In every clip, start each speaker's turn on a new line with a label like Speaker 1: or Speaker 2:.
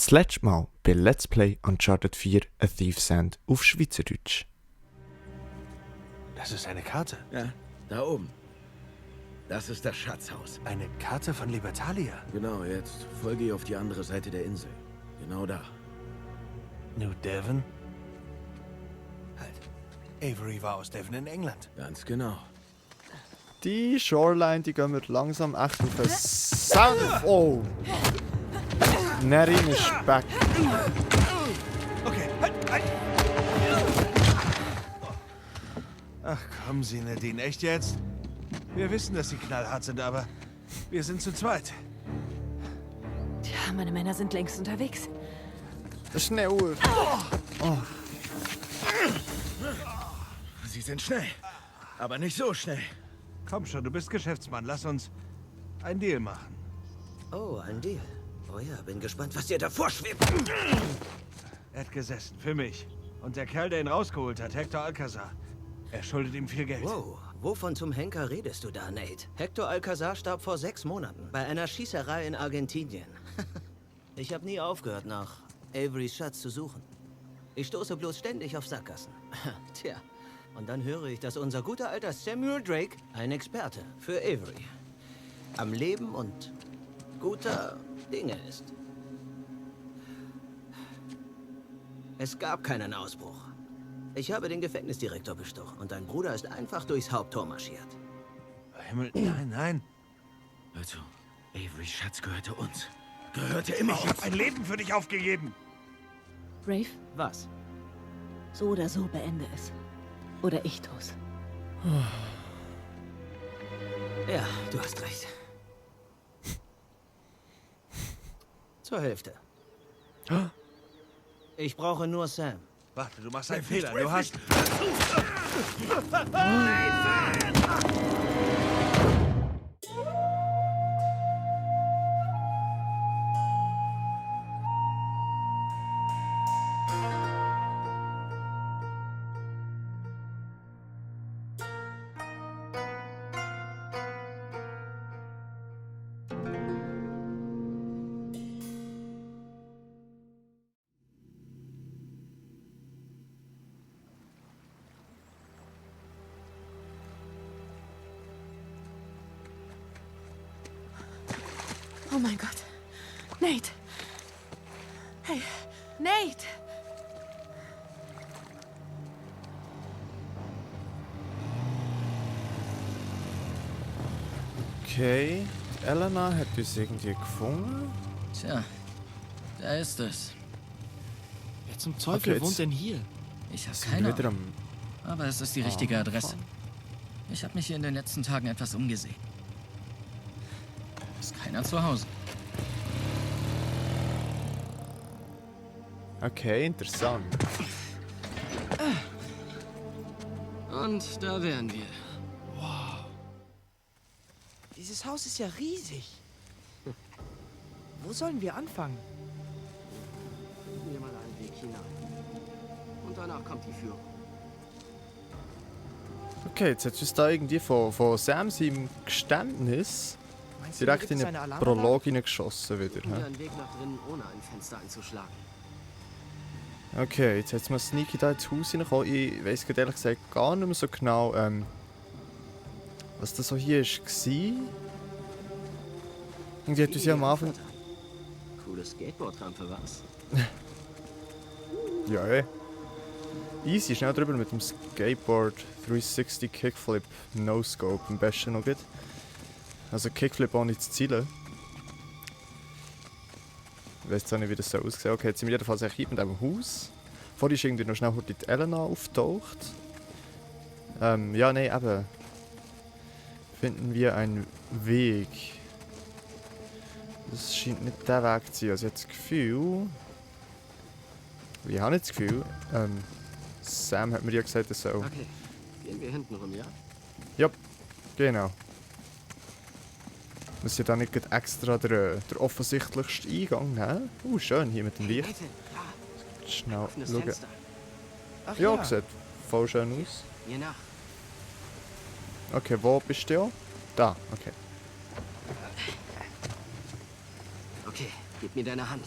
Speaker 1: Das letzte Mal bei Let's Play Uncharted 4 A Thief's End auf Schweizerdeutsch.
Speaker 2: Das ist eine Karte.
Speaker 3: Ja, da oben. Das ist das Schatzhaus.
Speaker 2: Eine Karte von Libertalia.
Speaker 3: Genau, jetzt folge ich auf die andere Seite der Insel. Genau da.
Speaker 2: New Devon? Halt. Avery war aus Devon in England.
Speaker 3: Ganz genau.
Speaker 1: Die Shoreline, die gehen wir langsam echt auf den Sound. Oh! Nerin ist back.
Speaker 2: Okay, halt. Ach komm, Sie, Nadine, echt jetzt? Wir wissen, dass Sie knallhart sind, aber wir sind zu zweit.
Speaker 4: Tja, meine Männer sind längst unterwegs.
Speaker 1: Schnell!
Speaker 3: Sie sind schnell. Aber nicht so schnell.
Speaker 2: Komm schon, du bist Geschäftsmann. Lass uns einen Deal machen.
Speaker 3: Oh, ein Deal. Oh ja, bin gespannt, was dir davor schwebt.
Speaker 2: Er hat gesessen, für mich. Und der Kerl, der ihn rausgeholt hat, Hector Alcazar, er schuldet ihm viel Geld.
Speaker 5: Wow, wovon zum Henker redest du da, Nate? Hector Alcazar starb vor 6 Monaten bei einer Schießerei in Argentinien. Ich habe nie aufgehört, nach Averys Schatz zu suchen. Ich stoße bloß ständig auf Sackgassen. Tja, und dann höre ich, dass unser guter alter Samuel Drake ein Experte für Avery am Leben und guter Dinge ist. Es gab keinen Ausbruch. Ich habe den Gefängnisdirektor bestochen und dein Bruder ist einfach durchs Haupttor marschiert.
Speaker 2: Himmel, nein.
Speaker 3: Also, Averys Schatz gehörte uns. Gehörte immer
Speaker 2: Ich
Speaker 3: uns.
Speaker 2: habe ein Leben für dich aufgegeben.
Speaker 4: Rafe,
Speaker 5: Was?
Speaker 4: so oder so beende es. Oder ich tu's.
Speaker 5: Ja, du hast recht. Zur Hälfte. Ich brauche nur Sam.
Speaker 2: Warte, du machst einen Fehler. Du hast...
Speaker 4: Oh mein Gott. Nate. Hey, Nate.
Speaker 1: Okay, Elena hat uns irgendwie gefunden.
Speaker 6: Tja, da ist es.
Speaker 7: Wer zum Teufel
Speaker 1: Okay,
Speaker 7: wohnt
Speaker 1: jetzt-
Speaker 7: denn hier?
Speaker 6: Ich habe
Speaker 1: Sind
Speaker 6: keine
Speaker 1: wir wieder
Speaker 6: Ahnung,
Speaker 1: am...
Speaker 6: aber es ist die richtige Adresse. Ich habe mich hier in den letzten Tagen etwas umgesehen. Ist keiner zu Hause.
Speaker 1: Okay, interessant.
Speaker 7: Und da wären wir.
Speaker 8: Dieses Haus ist ja riesig. Wo sollen wir anfangen?
Speaker 7: Mir mal einen Weg hinein. Und danach kommt die Führung.
Speaker 1: Okay, jetzt hat uns da irgendwie von Sam seinem Geständnis
Speaker 8: Meinst du,
Speaker 1: direkt
Speaker 8: da
Speaker 1: in
Speaker 8: gibt's
Speaker 1: einen
Speaker 8: eine
Speaker 1: Prolog hineingeschossen wieder.
Speaker 7: Finden wir
Speaker 1: He?
Speaker 7: einen Weg nach drinnen, ohne ein Fenster einzuschlagen.
Speaker 1: Okay, jetzt hat mal Sneaky da ins Haus hineingekommen. Ich weiss gerade ehrlich gesagt gar nicht mehr so genau, was das so hier war. Irgendwie hat uns ja am Anfang...
Speaker 7: Coole Skateboardrampe, was?
Speaker 1: Ja, easy, schnell drüber mit dem Skateboard 360 Kickflip No-Scope am besten noch gut. Also Kickflip ohne zu zielen. Ich weiss jetzt auch nicht, wie das so aussieht. Okay, jetzt sind wir jedenfalls hier mit einem Haus. Vorhin ist irgendwie noch schnell die Elena auftaucht. Ja, nein, eben. Finden wir einen Weg. Das scheint nicht der Weg zu sein. Also ich habe das Gefühl... Ich habe nicht das Gefühl. Sam hat mir ja gesagt, er soll...
Speaker 7: Okay, gehen wir hinten rum, ja?
Speaker 1: Ja, genau. Muss ja da nicht gerade extra der offensichtlichste Eingang nehmen. Schön hier mit dem Licht.
Speaker 7: Bitte, ja,
Speaker 1: Schnell
Speaker 7: offenes
Speaker 1: schauen.
Speaker 7: Fenster.
Speaker 8: Ach
Speaker 1: Ja,
Speaker 8: ja,
Speaker 1: sieht voll schön aus.
Speaker 7: Mir nach.
Speaker 1: Okay, wo bist du? Da, okay.
Speaker 7: Okay, gib mir deine Hand.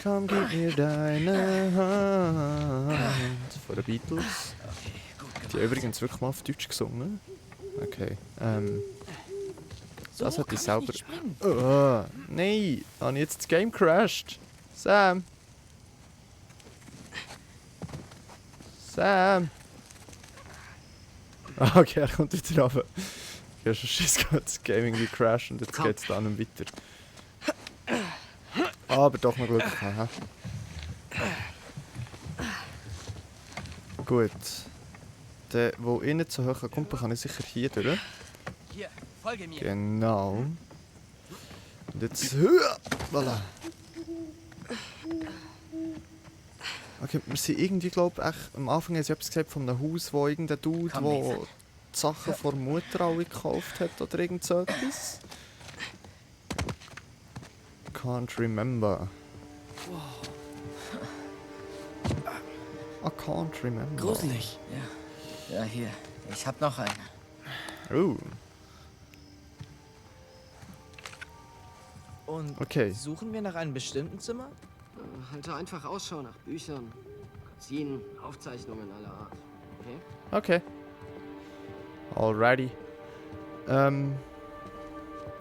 Speaker 1: Komm, gib mir deine Hand. Von den Beatles.
Speaker 6: Okay, gut gemacht.
Speaker 1: Die haben übrigens wirklich mal auf Deutsch gesungen. Okay,
Speaker 8: So
Speaker 1: das
Speaker 8: hoch
Speaker 1: hat die
Speaker 8: kann ich
Speaker 1: sauber...
Speaker 8: nicht springen.
Speaker 1: Oh, nein, habe ich jetzt das Game crashed? Sam! Sam! Ah, okay, er kommt wieder runter. Ich habe schon Schiss gehabt, das Game irgendwie crasht und jetzt geht es da nicht weiter. Aber doch noch Glück gehabt, hä? Gut. Der, wo ich nicht so hoch kommt, kann ich sicher hier durch.
Speaker 6: Hier, folge mir.
Speaker 1: Genau. Und jetzt... Voilà. Okay, wir sind irgendwie, glaube ich, am Anfang haben sie etwas gesagt von einem Haus, wo irgendein Dude,
Speaker 6: Komm,
Speaker 1: der
Speaker 6: Nathan.
Speaker 1: die Sachen von der Mutter alle gekauft hat oder irgend so etwas. Can't remember. I can't remember.
Speaker 8: Gruselig.
Speaker 6: Ja, hier. Ich hab noch eine.
Speaker 1: Oh,
Speaker 8: Und
Speaker 1: okay.
Speaker 8: suchen wir nach einem bestimmten Zimmer?
Speaker 7: Halte einfach Ausschau nach Büchern, Magazinen, Aufzeichnungen aller Art. Okay?
Speaker 1: Okay. Alrighty. Ja,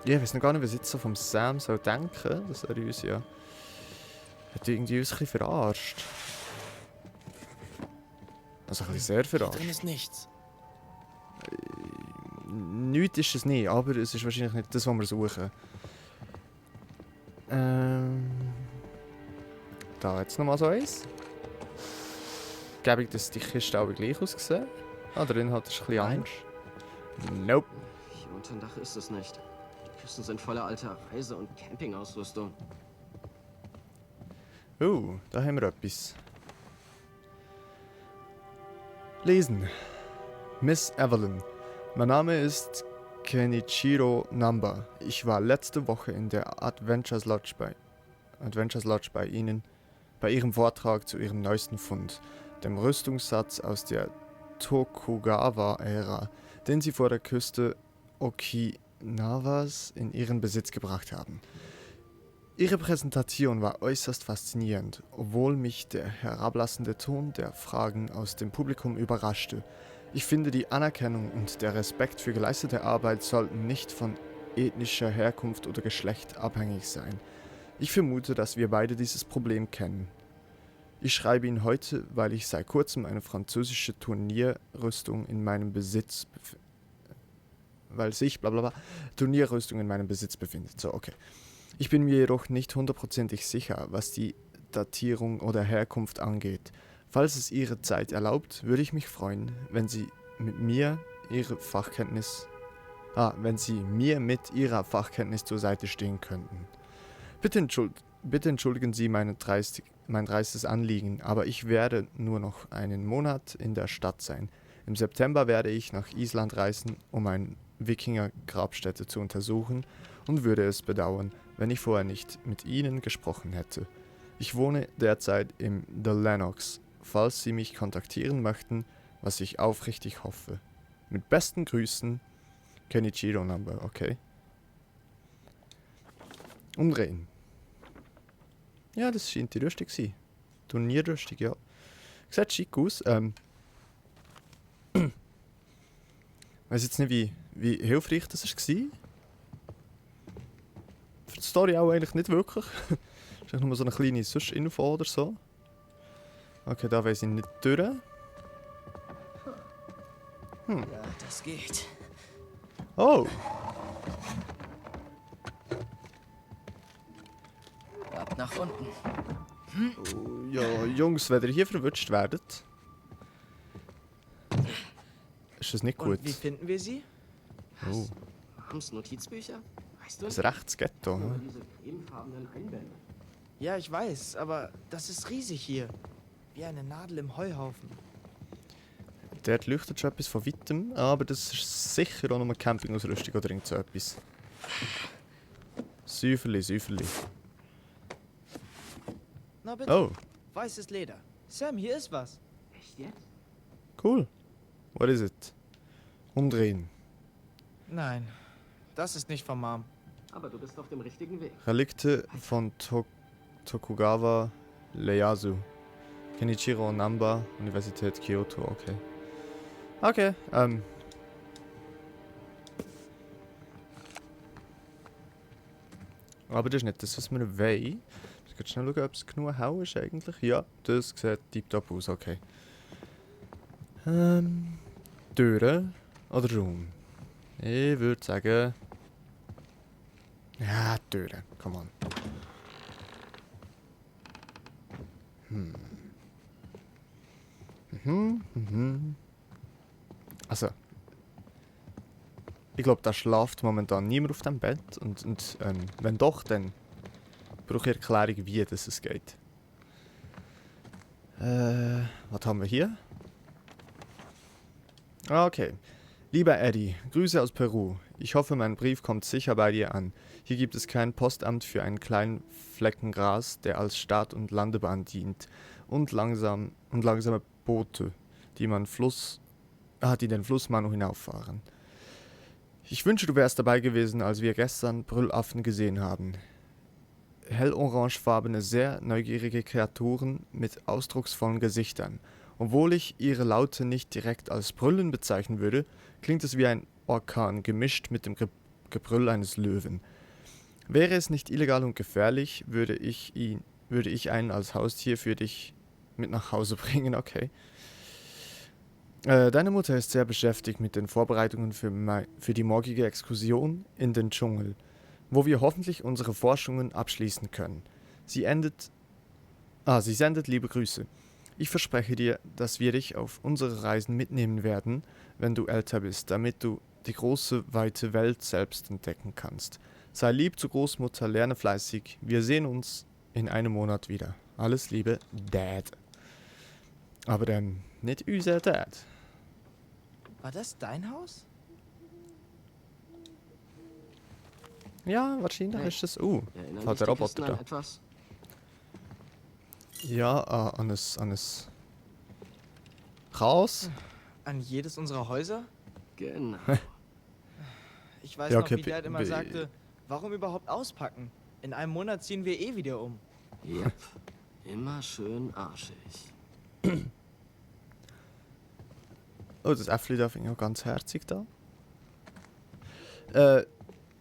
Speaker 1: ich weiß noch gar nicht, was ich jetzt so vom Sam soll denken. Das er uns ja... Hat irgendwie uns ein bisschen verarscht. Also ein bisschen sehr
Speaker 8: Hier drin
Speaker 1: verarscht.
Speaker 8: ist nichts.
Speaker 1: Nichts ist es nicht, aber es ist wahrscheinlich nicht das, was wir suchen. Da jetzt nochmal so eins. Gäbe dass die Kiste aber gleich ausgesehen. Ah, drin hat es ein bisschen anders. Nope.
Speaker 7: Hier unterm Dach ist es nicht. Die Küsten sind voller alter Reise- und Campingausrüstung.
Speaker 1: Da haben wir etwas. Lesen. Miss Evelyn. Mein Name ist Kenichiro Namba. Ich war letzte Woche in der Adventures Lodge bei Ihnen, bei Ihrem Vortrag zu Ihrem neuesten Fund, dem Rüstungssatz aus der Tokugawa-Ära, den Sie vor der Küste Okinawas in Ihren Besitz gebracht haben. Ihre Präsentation war äußerst faszinierend, obwohl mich der herablassende Ton der Fragen aus dem Publikum überraschte. Ich finde, die Anerkennung und der Respekt für geleistete Arbeit sollten nicht von ethnischer Herkunft oder Geschlecht abhängig sein. Ich vermute, dass wir beide dieses Problem kennen. Ich schreibe Ihnen heute, weil ich seit kurzem eine französische Turnierrüstung in meinem Besitz Turnierrüstung in meinem Besitz befindet. So, okay. Ich bin mir jedoch nicht hundertprozentig sicher, was die Datierung oder Herkunft angeht. Falls es Ihre Zeit erlaubt, würde ich mich freuen, wenn Sie mir mit Ihrer Fachkenntnis zur Seite stehen könnten. Bitte entschuldigen Sie mein dreistes Anliegen, aber ich werde nur noch einen Monat in der Stadt sein. Im September werde ich nach Island reisen, um eine Wikinger-Grabstätte zu untersuchen und würde es bedauern, wenn ich vorher nicht mit Ihnen gesprochen hätte. Ich wohne derzeit im The Lennox, falls Sie mich kontaktieren möchten, was ich aufrichtig hoffe. Mit besten Grüßen, Kenichiro Namba, okay? Umdrehen. Ja, das scheint die Rüstung zu sein. Turnierrüstung, ja. Sieht schick aus. Weiß jetzt nicht, wie hilfreich das war. Für die Story auch eigentlich nicht wirklich. Das ist nur so eine kleine Info oder so. Okay, da weiss ich nicht durch.
Speaker 6: Ja, das geht.
Speaker 1: Oh!
Speaker 6: Ab nach unten.
Speaker 1: Oh, ja, Jungs, wenn ihr hier verwünscht werdet, ist das nicht gut.
Speaker 8: Und wie finden wir sie?
Speaker 1: Oh,
Speaker 7: Haben's Notizbücher? Weißt du?
Speaker 1: das ist recht Ghetto.
Speaker 7: Nur
Speaker 1: Hm?
Speaker 7: diese cremefarbenen Einbände.
Speaker 8: Ja, ich weiß, aber das ist riesig hier. Wie eine Nadel im Heuhaufen.
Speaker 1: Dort leuchtet schon etwas von weitem, aber das ist sicher auch noch eine Campingausrüstung oder irgend so etwas. Säuferli.
Speaker 8: Na bitte,
Speaker 1: Oh,
Speaker 8: weißes Leder. Sam, hier ist was.
Speaker 7: Echt jetzt?
Speaker 1: cool. What is it? Umdrehen.
Speaker 8: Nein, das ist nicht von Mom.
Speaker 7: Aber du bist auf dem richtigen Weg.
Speaker 1: Relikte von Tokugawa Ieyasu. Kenichiro Namba, Universität Kyoto, okay. Okay, aber das ist nicht das, was wir wollen. Ich kann schnell schauen, ob es genug hell ist eigentlich. Ja, das sieht tiptop aus, okay. Türen oder Raum? Ich würde sagen... Ja, Türen, come on. Also... Ich glaube, da schlaft momentan niemand auf dem Bett. Und wenn doch, dann brauche ich Erklärung, wie das es geht. Was haben wir hier? Okay. Lieber Eddie, Grüße aus Peru. Ich hoffe, mein Brief kommt sicher bei dir an. Hier gibt es kein Postamt für einen kleinen Flecken Gras, der als Start- und Landebahn dient. Und langsame Boote, die den Fluss Manu hinauffahren. Ich wünsche, du wärst dabei gewesen, als wir gestern Brüllaffen gesehen haben. Hellorangefarbene, sehr neugierige Kreaturen mit ausdrucksvollen Gesichtern. Obwohl ich ihre Laute nicht direkt als Brüllen bezeichnen würde, klingt es wie ein Orkan, gemischt mit dem Gebrüll eines Löwen. Wäre es nicht illegal und gefährlich, würde ich einen als Haustier für dich mit nach Hause bringen, okay. Deine Mutter ist sehr beschäftigt mit den Vorbereitungen für die morgige Exkursion in den Dschungel, wo wir hoffentlich unsere Forschungen abschließen können. Sie sendet liebe Grüße. Ich verspreche dir, dass wir dich auf unsere Reisen mitnehmen werden, wenn du älter bist, damit du die große, weite Welt selbst entdecken kannst. Sei lieb zu Großmutter, lerne fleißig. Wir sehen uns in einem Monat wieder. Alles Liebe, Dad. Aber dann nicht unser Dad.
Speaker 8: War das dein Haus?
Speaker 1: Ja, wahrscheinlich ist das...
Speaker 7: Erinnern
Speaker 1: hat
Speaker 7: dich
Speaker 1: der
Speaker 7: die
Speaker 1: Roboter
Speaker 7: Kisten an
Speaker 1: da.
Speaker 7: etwas?
Speaker 1: Ja, an es Chaos.
Speaker 8: An jedes unserer Häuser?
Speaker 7: Genau.
Speaker 8: Ich weiß
Speaker 1: Ja,
Speaker 8: noch,
Speaker 1: okay,
Speaker 8: wie Dad immer sagte, warum überhaupt auspacken? In einem Monat ziehen wir eh wieder um.
Speaker 7: Yep. Immer schön arschig.
Speaker 1: Oh, das Äffli da finde ich auch ganz herzig da.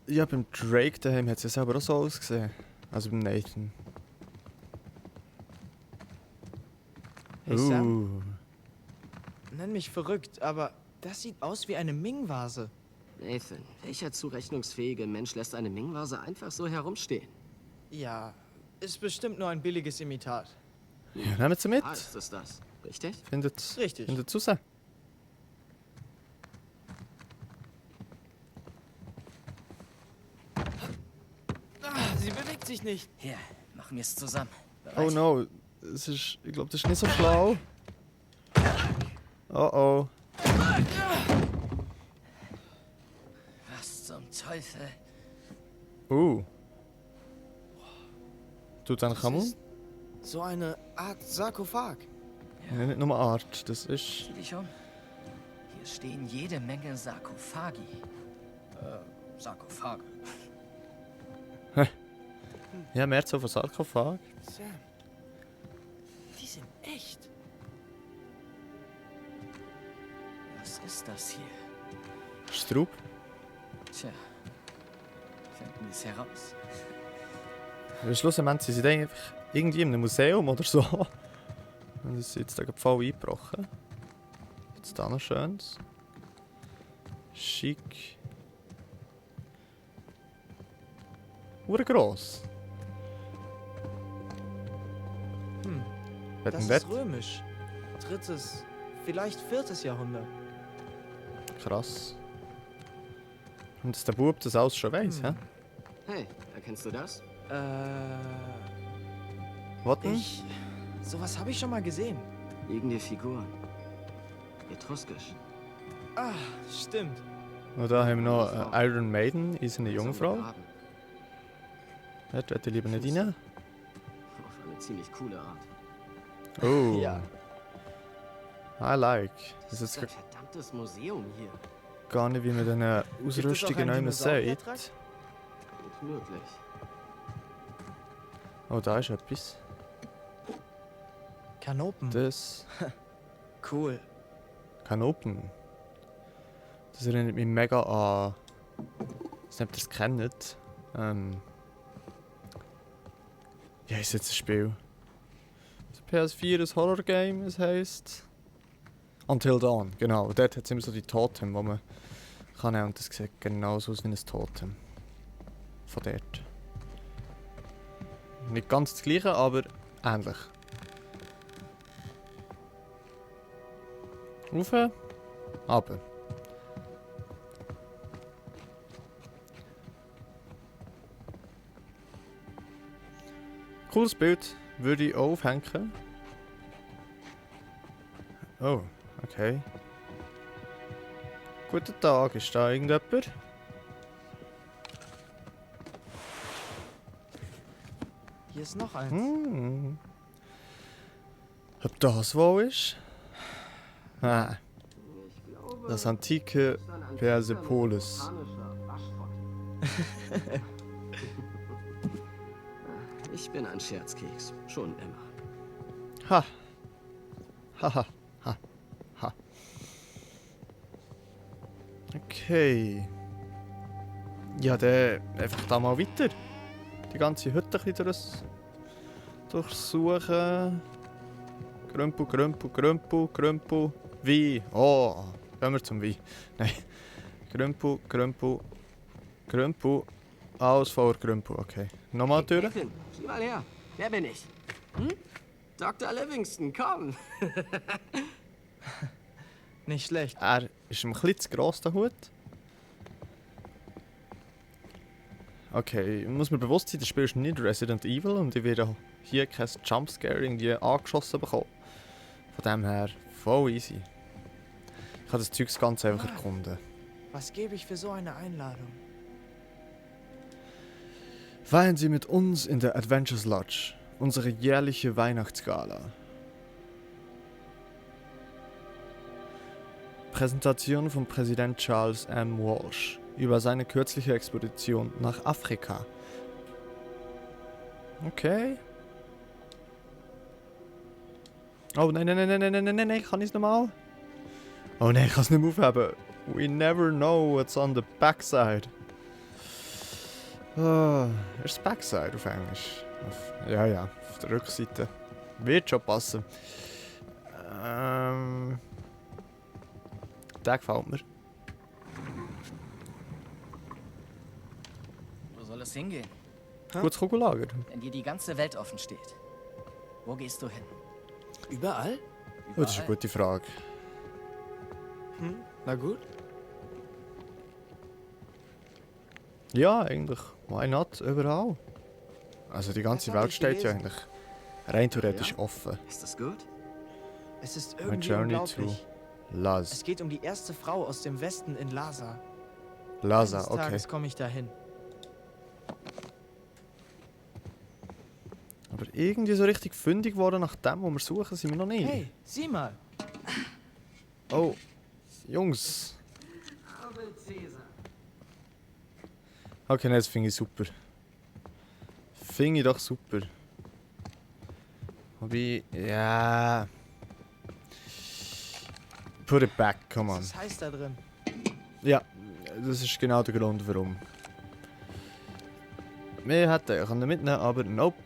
Speaker 1: Ja, beim Drake daheim hat es ja selber auch so ausgesehen. Also beim Nathan.
Speaker 8: Hey Sam, nenn mich verrückt, aber das sieht aus wie eine Ming-Vase.
Speaker 7: Nathan, welcher zurechnungsfähige Mensch lässt eine Ming-Vase einfach so herumstehen?
Speaker 8: Ja, ist bestimmt nur ein billiges Imitat.
Speaker 1: Ja, nehmen Sie mit.
Speaker 7: Ist es das, richtig?
Speaker 1: Findet
Speaker 8: Richtig.
Speaker 1: raus.
Speaker 8: Sie bewegt sich nicht.
Speaker 6: Hier, machen wir es zusammen.
Speaker 1: Oh no, ich glaube, das ist nicht so schlau. Oh oh.
Speaker 6: Was zum Teufel?
Speaker 1: Tut dann Kamu?
Speaker 8: So eine Art Sarkophag.
Speaker 1: Ja, nicht nur Art, das ist...
Speaker 6: Sieh dich um. Hier stehen jede Menge Sarkophagi. Sarkophage.
Speaker 1: Ja, mehr so von Sarkophag.
Speaker 8: Sam, die sind echt.
Speaker 6: Was ist das hier?
Speaker 1: Straub.
Speaker 6: Tja, finden wir es heraus.
Speaker 1: Aber schlussendlich sind sie einfach irgendwie in einem Museum oder so. Und es ist jetzt da voll eingebrochen. Jetzt da noch schönes. Schick. Urgross. Hat
Speaker 8: Das
Speaker 1: ein
Speaker 8: ist
Speaker 1: Wett.
Speaker 8: römisch. 3., vielleicht 4. Jahrhundert.
Speaker 1: Krass. Und dass der Bub das alles schon weiss, hä?
Speaker 7: Hey, erkennst du das?
Speaker 1: Was denn?
Speaker 8: Sowas habe ich schon mal gesehen.
Speaker 7: Liegende Figuren. Etruskisch.
Speaker 8: Ah, stimmt.
Speaker 1: Und da haben wir noch Iron Maiden, ist eine
Speaker 7: So
Speaker 1: Jungfrau.
Speaker 7: begraben.
Speaker 1: Dort wird die lieber nicht rein.
Speaker 7: Auf eine ziemlich coole Art.
Speaker 1: Oh.
Speaker 8: Ja.
Speaker 1: I like.
Speaker 7: Das ist ein verdammtes Museum hier.
Speaker 1: Gar nicht, wie man diese Ausrüstungen
Speaker 8: einen
Speaker 1: noch immer
Speaker 8: Dinosauriertrakt?
Speaker 1: sagt.
Speaker 7: Gut möglich.
Speaker 1: Oh, da ist etwas.
Speaker 8: Kanopen.
Speaker 1: Das.
Speaker 8: Cool.
Speaker 1: Kanopen. Das erinnert mich mega an. Ich weiß nicht, ob ihr es kennt. Wie heisst jetzt das Spiel? Das PS4 ist ein Horror-Game, es heisst. Until Dawn, genau. Und dort hat es immer so die Totem, die man kann nehmen. Und das sieht genauso aus wie ein Totem. Von dort. Nicht ganz das gleiche, aber ähnlich. Rauf, runter. Cooles Bild, würde ich auch aufhängen. Oh, okay. Guten Tag, ist da irgendjemand?
Speaker 8: Hier ist noch eins.
Speaker 1: Hm. Ob das wo ist? Ah, das antike Persepolis.
Speaker 7: Ich bin ein Scherzkeks. Schon immer.
Speaker 1: Ha. Haha. Ha. Ha. Okay. Ja, dann einfach da mal weiter. Die ganze Hütte ein bisschen durchsuchen. Grümpel, Grümpel, Grümpel, Grümpel. Wein. Oh, gehen wir zum Wein. Nein. Grümpel, Grümpel, Grümpel. Alles voller Grümpel, okay. Nochmal durch.
Speaker 7: Nathan, sieh mal her. Wer bin ich? Hm? Dr. Livingston, komm.
Speaker 8: Nicht schlecht.
Speaker 1: Er ist ein bisschen zu gross, der Hut. Okay, ich muss mir bewusst sein, das Spiel ist nicht Resident Evil und ich werde hier kein Jumpscare irgendwie angeschossen bekommen. Von dem her, voll easy. Ich habe das Zeug ganz einfach erkunden.
Speaker 8: Was gebe ich für so eine Einladung?
Speaker 1: Feiern Sie mit uns in der Adventures Lodge, unsere jährliche Weihnachtsgala. Präsentation von Präsident Charles M. Walsh über seine kürzliche Expedition nach Afrika. Okay. Oh nein, nein, nein, nein, nein, nein, nein, nein, kann ich es nochmal? Oh nein, ich kann es nicht mehr aufheben. We never know what's on the backside. Oh, ist das Backside auf Englisch? Ja, ja, auf der Rückseite. Wird schon passen. Der gefällt mir.
Speaker 6: Wo soll es hingehen?
Speaker 1: Gutes Kugellager.
Speaker 6: Wenn dir die ganze Welt offen steht. Wo gehst du hin?
Speaker 8: Überall?
Speaker 1: Oh, das ist eine gute Frage.
Speaker 8: Na gut.
Speaker 1: Ja, eigentlich. Why not? Überall. Also die ganze
Speaker 8: Das hab
Speaker 1: Welt
Speaker 8: ich
Speaker 1: steht ja
Speaker 8: gelesen.
Speaker 1: eigentlich rein theoretisch
Speaker 7: Ja?
Speaker 1: offen.
Speaker 7: Ist das gut?
Speaker 8: Es ist
Speaker 1: My
Speaker 8: irgendwie
Speaker 1: journey to
Speaker 8: unglaublich.
Speaker 1: Laz.
Speaker 8: Es geht um die erste Frau aus dem Westen in Lhasa.
Speaker 1: Lhasa,
Speaker 8: Eines
Speaker 1: okay.
Speaker 8: Tages komme ich dahin.
Speaker 1: Aber irgendwie so richtig fündig geworden nach dem, wo wir suchen, sind wir noch nicht.
Speaker 8: Hey, sieh mal.
Speaker 1: Oh, Jungs. Okay, nein, das finde ich super. Finde ich doch super. Wobei, ja. Put it back, come on.
Speaker 8: Was heißt da drin?
Speaker 1: Ja, das ist genau der Grund, warum. Wir hätten ja können mitnehmen, aber nope.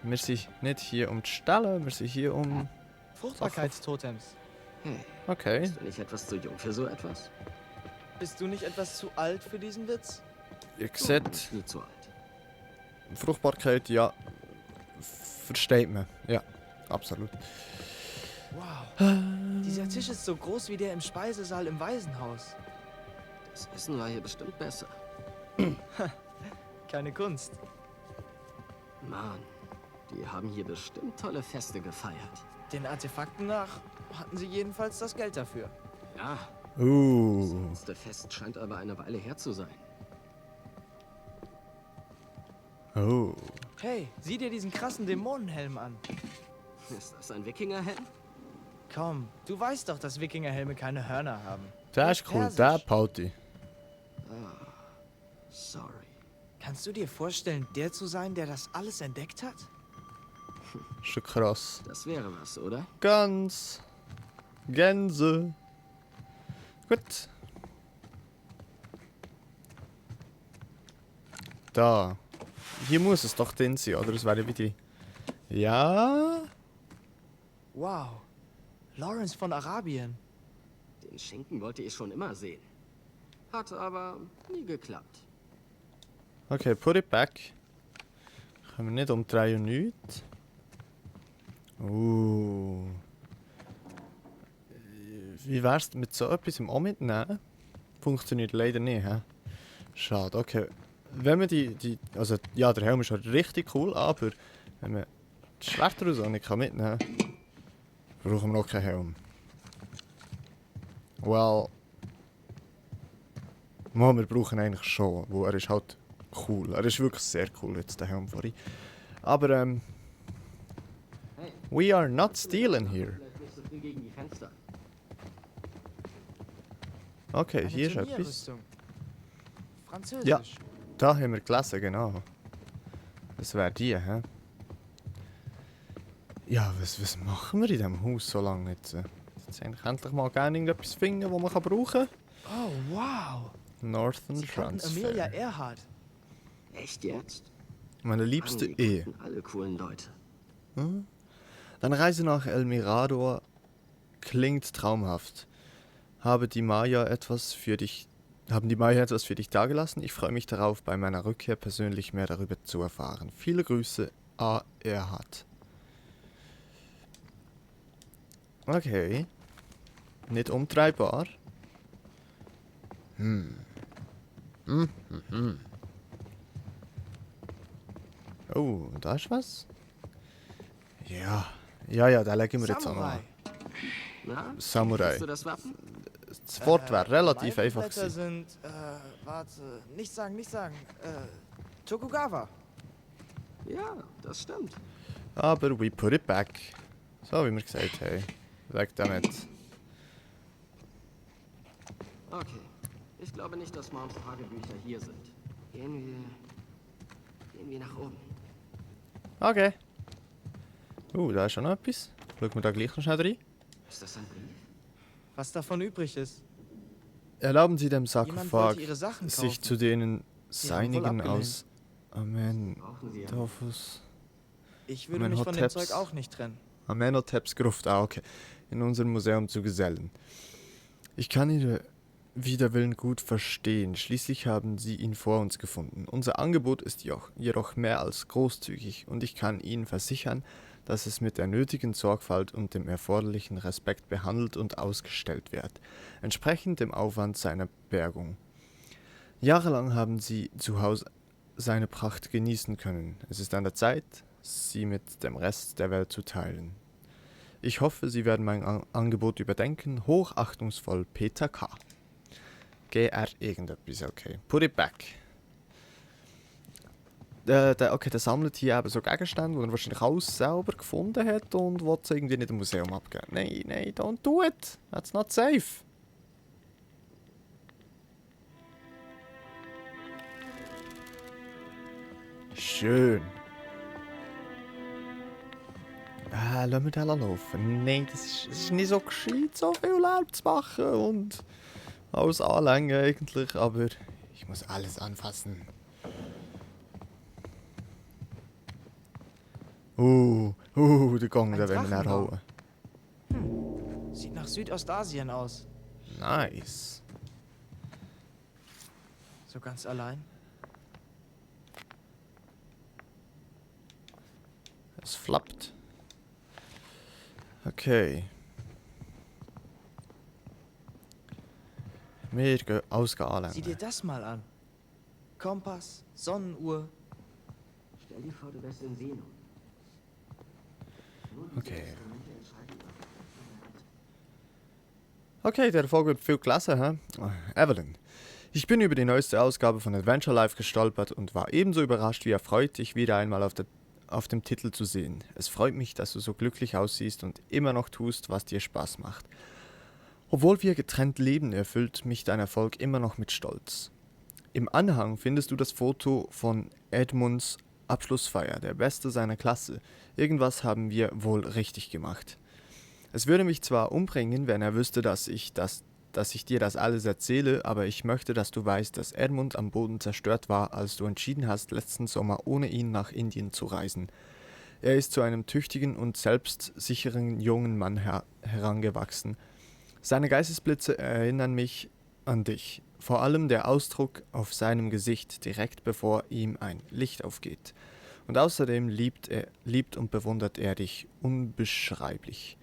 Speaker 1: Wir sind nicht hier um zu stellen, wir sind hier um...
Speaker 8: Fruchtbarkeitstotems.
Speaker 7: Hey,
Speaker 1: Okay.
Speaker 7: bist du nicht etwas zu jung für so etwas?
Speaker 8: Bist du nicht etwas zu alt für diesen Witz?
Speaker 1: Ihr
Speaker 7: Du
Speaker 1: seht,
Speaker 7: bist nie zu alt.
Speaker 1: Fruchtbarkeit, ja. Versteht man. Ja, absolut.
Speaker 8: Wow. Dieser Tisch ist so groß wie der im Speisesaal im Waisenhaus.
Speaker 7: Das Essen war hier bestimmt besser.
Speaker 8: Keine Kunst.
Speaker 7: Mann, die haben hier bestimmt tolle Feste gefeiert.
Speaker 8: Den Artefakten nach hatten sie jedenfalls das Geld dafür.
Speaker 7: Ja, das letzte Fest scheint aber eine Weile her zu sein.
Speaker 1: Oh.
Speaker 8: Hey, sieh dir diesen krassen Dämonenhelm an.
Speaker 7: Ist das ein Wikingerhelm?
Speaker 8: Komm, du weißt doch, dass Wikingerhelme keine Hörner haben.
Speaker 1: Der ist cool, der
Speaker 8: Persisch.
Speaker 1: Pauti.
Speaker 7: Sorry.
Speaker 8: Kannst du dir vorstellen, der zu sein, der das alles entdeckt hat?
Speaker 1: Schon krass.
Speaker 7: Das wäre was, oder?
Speaker 1: Ganz. Gänse. Gut. Da. Hier muss es doch drin sein, oder? Das wäre wie die... Ja?
Speaker 8: Wow. Lawrence von Arabien.
Speaker 7: Den Schinken wollte ich schon immer sehen. Hat aber nie geklappt.
Speaker 1: Okay, put it back. Können wir nicht umdrehen und nichts. Wie wär's mit so etwas auch mitnehmen? Funktioniert leider nicht, hä? Schade, okay. Wenn man also ja, der Helm ist halt richtig cool, aber wenn man die Schwerter oder so nicht mitnehmen kann, brauchen wir noch keinen Helm. Well... Mal, wir brauchen eigentlich schon, weil er ist halt cool. Er ist wirklich sehr cool jetzt, der Helm vorhin. Aber we are not stealing here.
Speaker 7: Vielleicht nicht so viel gegen die Fenster.
Speaker 1: Okay,
Speaker 8: Eine
Speaker 1: hier ist etwas.
Speaker 8: Turnierrüstung. Französisch.
Speaker 1: Ja. Da haben wir gelesen, genau. Das wäre die, hä? Ja, was machen wir in diesem Haus so lange jetzt? Jetzt eigentlich endlich mal gerne irgendetwas finden, das man brauchen kann.
Speaker 8: Oh, wow.
Speaker 1: Northern
Speaker 8: Sie kannten Amelia
Speaker 1: Transfer.
Speaker 8: Earhart.
Speaker 7: Echt jetzt?
Speaker 1: Meine liebste
Speaker 7: Mann, die
Speaker 1: Ehe.
Speaker 7: kannten alle coolen Leute.
Speaker 1: Deine Reise nach El Mirador klingt traumhaft. Haben die Maya etwas für dich dagelassen? Ich freue mich darauf, bei meiner Rückkehr persönlich mehr darüber zu erfahren. Viele Grüße, A. Erhard. Okay. Nicht umtreibbar. Oh, da ist was? Ja, da legen wir jetzt auch noch
Speaker 8: Samurai.
Speaker 1: an.
Speaker 7: Na?
Speaker 1: Samurai.
Speaker 7: Siehst du das Wappen?
Speaker 1: Das Wort wäre relativ
Speaker 8: Meine
Speaker 1: einfach
Speaker 8: Blätter
Speaker 1: gewesen.
Speaker 8: sind, warte, nicht sagen. Tokugawa.
Speaker 7: Ja, das stimmt.
Speaker 1: Aber we put it back. So wie wir gesagt haben. Weg damit.
Speaker 7: Okay. Ich glaube nicht, dass Moms Tagebücher hier sind. Gehen wir nach oben.
Speaker 1: Okay. Da ist schon noch etwas. Schauen wir da gleich noch schnell rein.
Speaker 7: Ist das ein Brief?
Speaker 8: Was davon übrig ist.
Speaker 1: Erlauben Sie dem
Speaker 8: Jemand
Speaker 1: Sarkophag,
Speaker 8: wollte ihre Sachen kaufen.
Speaker 1: sich zu denen
Speaker 8: Sie haben wohl
Speaker 1: seinigen
Speaker 8: abgelehnt.
Speaker 1: aus Amen
Speaker 7: Brauchen Sie ja.
Speaker 1: Dofus.
Speaker 8: Ich würde
Speaker 1: Amen
Speaker 8: mich von dem
Speaker 1: Hoteps.
Speaker 8: Zeug auch nicht trennen.
Speaker 1: Amenhoteps Gruft, okay. In unserem Museum zu gesellen. Ich kann Ihre Widerwillen gut verstehen. Schließlich haben Sie ihn vor uns gefunden. Unser Angebot ist jedoch mehr als großzügig und ich kann Ihnen versichern, dass es mit der nötigen Sorgfalt und dem erforderlichen Respekt behandelt und ausgestellt wird, entsprechend dem Aufwand seiner Bergung. Jahrelang haben Sie zu Hause seine Pracht genießen können. Es ist an der Zeit, sie mit dem Rest der Welt zu teilen. Ich hoffe, Sie werden mein Angebot überdenken. Hochachtungsvoll, Peter K. GR irgendetwas, okay. Put it back. Der sammelt hier eben so Gegenstände, die er wahrscheinlich alles selber gefunden hat und will es irgendwie nicht im Museum abgeben. Nein, don't do it. That's not safe. Schön. Lassen wir den laufen. Nein, das ist nicht so gescheit, so viel Lärm zu machen und alles anlängen eigentlich, aber ich muss alles anfassen. Der Gong,
Speaker 8: Ein
Speaker 1: da werden wir
Speaker 8: Drachenbau.
Speaker 1: hauen.
Speaker 8: Sieht nach Südostasien aus.
Speaker 1: Nice.
Speaker 8: So ganz allein.
Speaker 1: Es flappt. Okay. Wir gehen ausgehen
Speaker 8: Sieh dir das mal an. Kompass, Sonnenuhr.
Speaker 7: Stell dir vor, du wärst in Seenot.
Speaker 1: Okay. Okay, der Erfolg wird viel gelesen, hä? Evelyn. Ich bin über die neueste Ausgabe von Adventure Life gestolpert und war ebenso überrascht wie erfreut, dich wieder einmal auf dem Titel zu sehen. Es freut mich, dass du so glücklich aussiehst und immer noch tust, was dir Spaß macht. Obwohl wir getrennt leben, erfüllt mich dein Erfolg immer noch mit Stolz. Im Anhang findest du das Foto von Edmunds Abschlussfeier, der Beste seiner Klasse. Irgendwas haben wir wohl richtig gemacht. Es würde mich zwar umbringen, wenn er wüsste, dass ich dir das alles erzähle, aber ich möchte, dass du weißt, dass Edmund am Boden zerstört war, als du entschieden hast, letzten Sommer ohne ihn nach Indien zu reisen. Er ist zu einem tüchtigen und selbstsicheren jungen Mann herangewachsen. Seine Geistesblitze erinnern mich an dich. Vor allem der Ausdruck auf seinem Gesicht, direkt bevor ihm ein Licht aufgeht. Und außerdem liebt und bewundert er dich unbeschreiblich.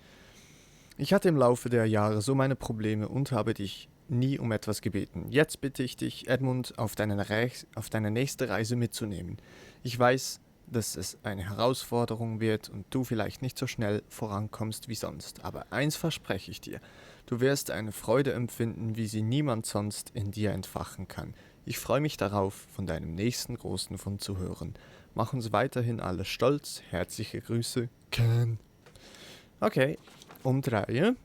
Speaker 1: Ich hatte im Laufe der Jahre so meine Probleme und habe dich nie um etwas gebeten. Jetzt bitte ich dich, Edmund, auf deine nächste Reise mitzunehmen. Ich weiß, dass es eine Herausforderung wird und du vielleicht nicht so schnell vorankommst wie sonst. Aber eins verspreche ich dir. Du wirst eine Freude empfinden, wie sie niemand sonst in dir entfachen kann. Ich freue mich darauf, von deinem nächsten großen Fund zu hören. Mach uns weiterhin alle stolz. Herzliche Grüße, Ken. Okay, umdrehen.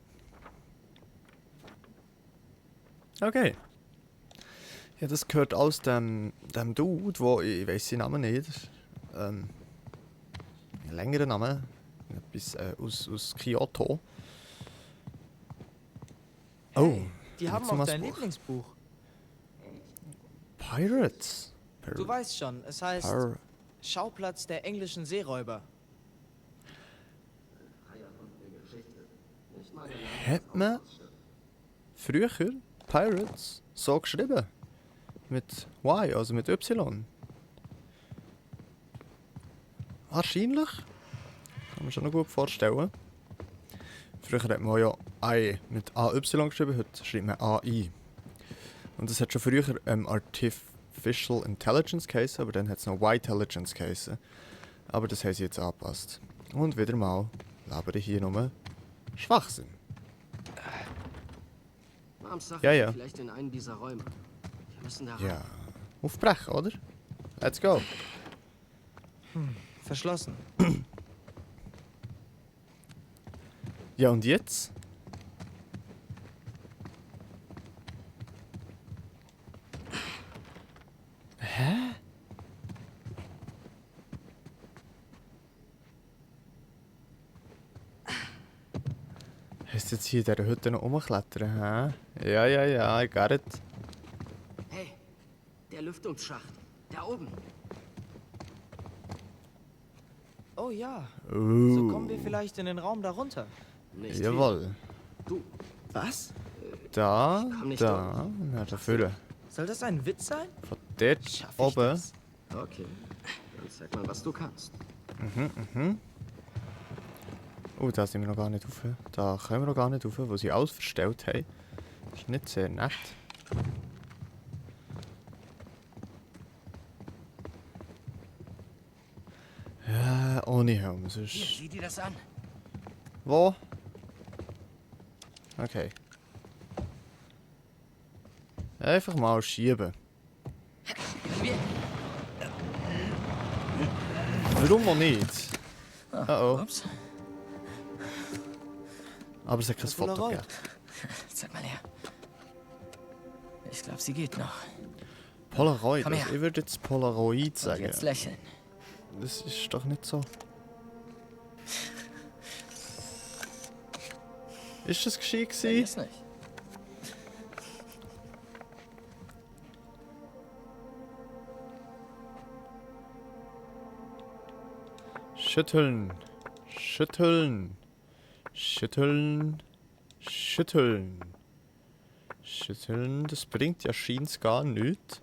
Speaker 1: Okay. Ja, das gehört aus dem Dude, wo ich weiß den Namen nicht. Ein längerer Name. Etwas aus Kyoto. Oh.
Speaker 8: Die haben auch dein Lieblingsbuch.
Speaker 1: Pirates.
Speaker 8: Du weißt schon, es heißt Schauplatz der englischen Seeräuber.
Speaker 1: Hat man früher Pirates so geschrieben? Mit Y, also mit Y? Wahrscheinlich. Kann man schon noch gut vorstellen. Früher hat man ja I mit AY geschrieben, heute schreibt man AI. Und das hat schon früher Artificial Intelligence geheißen, aber dann hat es noch Y-Intelligence geheißen. Aber das haben sie jetzt angepasst. Und wieder mal labere ich hier nur Schwachsinn.
Speaker 7: Mams Sache
Speaker 1: Ja.
Speaker 7: vielleicht in einen dieser Räume. Wir müssen da rein.
Speaker 1: Ja, aufbrechen, oder? Let's go.
Speaker 8: Verschlossen.
Speaker 1: Ja, und jetzt? Hä? Hast du jetzt hier in dieser Hütte noch rumklettern, hä? Ja, I got it.
Speaker 7: Hey, der Lüftungsschacht. Da oben.
Speaker 8: Oh ja, so
Speaker 1: Oh,
Speaker 8: kommen wir vielleicht in den Raum darunter.
Speaker 7: Nicht viel.
Speaker 1: jawohl.
Speaker 7: Du,
Speaker 8: Was?
Speaker 1: Da,
Speaker 7: komm nicht
Speaker 1: da, na dafür.
Speaker 8: Soll das ein Witz sein?
Speaker 1: Von dort
Speaker 8: Schaff ich
Speaker 1: oben.
Speaker 8: das?
Speaker 7: okay. Dann zeig mal, was du kannst.
Speaker 1: Oh, da sind wir noch gar nicht rauf. Da können wir noch gar nicht rauf, wo sie alles verstellt haben. Das ist nicht sehr nett. Ja, ohne Helm.
Speaker 6: Hier,
Speaker 1: Sonst...
Speaker 6: sieh dir das an.
Speaker 1: Wo? Okay. Einfach mal schieben.
Speaker 6: Wir...
Speaker 1: Warum noch nicht? Oh.
Speaker 6: Ups.
Speaker 1: Aber es hat kein Foto
Speaker 8: Polaroid.
Speaker 1: gegeben.
Speaker 6: Zeig mal her. Ich glaube, sie geht noch.
Speaker 1: Polaroid.
Speaker 6: Komm her.
Speaker 1: Also ich würde jetzt Polaroid
Speaker 6: Und
Speaker 1: sagen.
Speaker 6: jetzt lächeln.
Speaker 1: Das ist doch nicht so. Ist das gescheit gewesen?
Speaker 6: Vergiss nicht.
Speaker 1: Schütteln. Schütteln. Schütteln. Schütteln. Schütteln. Das bringt ja scheint's gar nichts.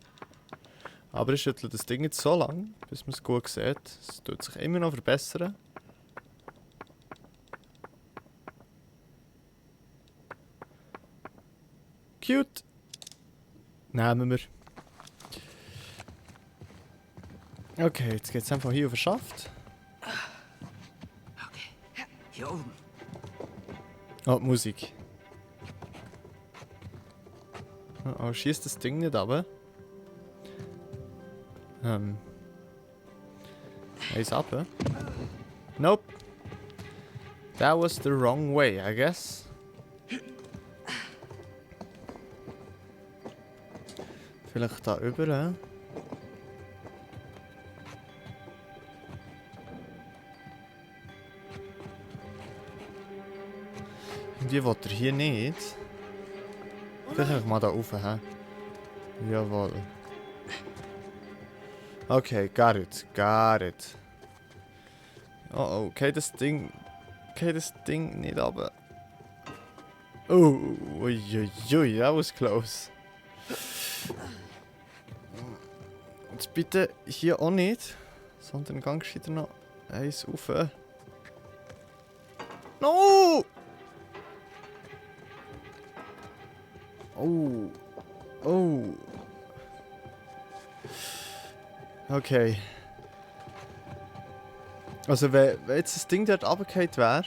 Speaker 1: Aber ich schüttle das Ding jetzt so lang, bis man es gut sieht. Es tut sich immer noch verbessern. Cute. Nehmen wir. Okay, jetzt geht's einfach hier auf den Schaft.
Speaker 6: Okay. Hier oben.
Speaker 1: Oh, Musik. Oh, schießt das Ding nicht ab? Eins ab? Nope. That was the wrong way, I guess. Vielleicht da über. Irgendwie will er hier nicht. Vielleicht kann ich mal da rauf, hä? Jawohl. Okay, got it, got it. Oh, okay, das Ding nicht runter. Oh, uiuiui, that was close. Jetzt bitte hier auch nicht, sondern ganz wieder noch eins rauf. No! Oh. Oh. Okay. Also wenn jetzt das Ding dort runtergefallen wäre,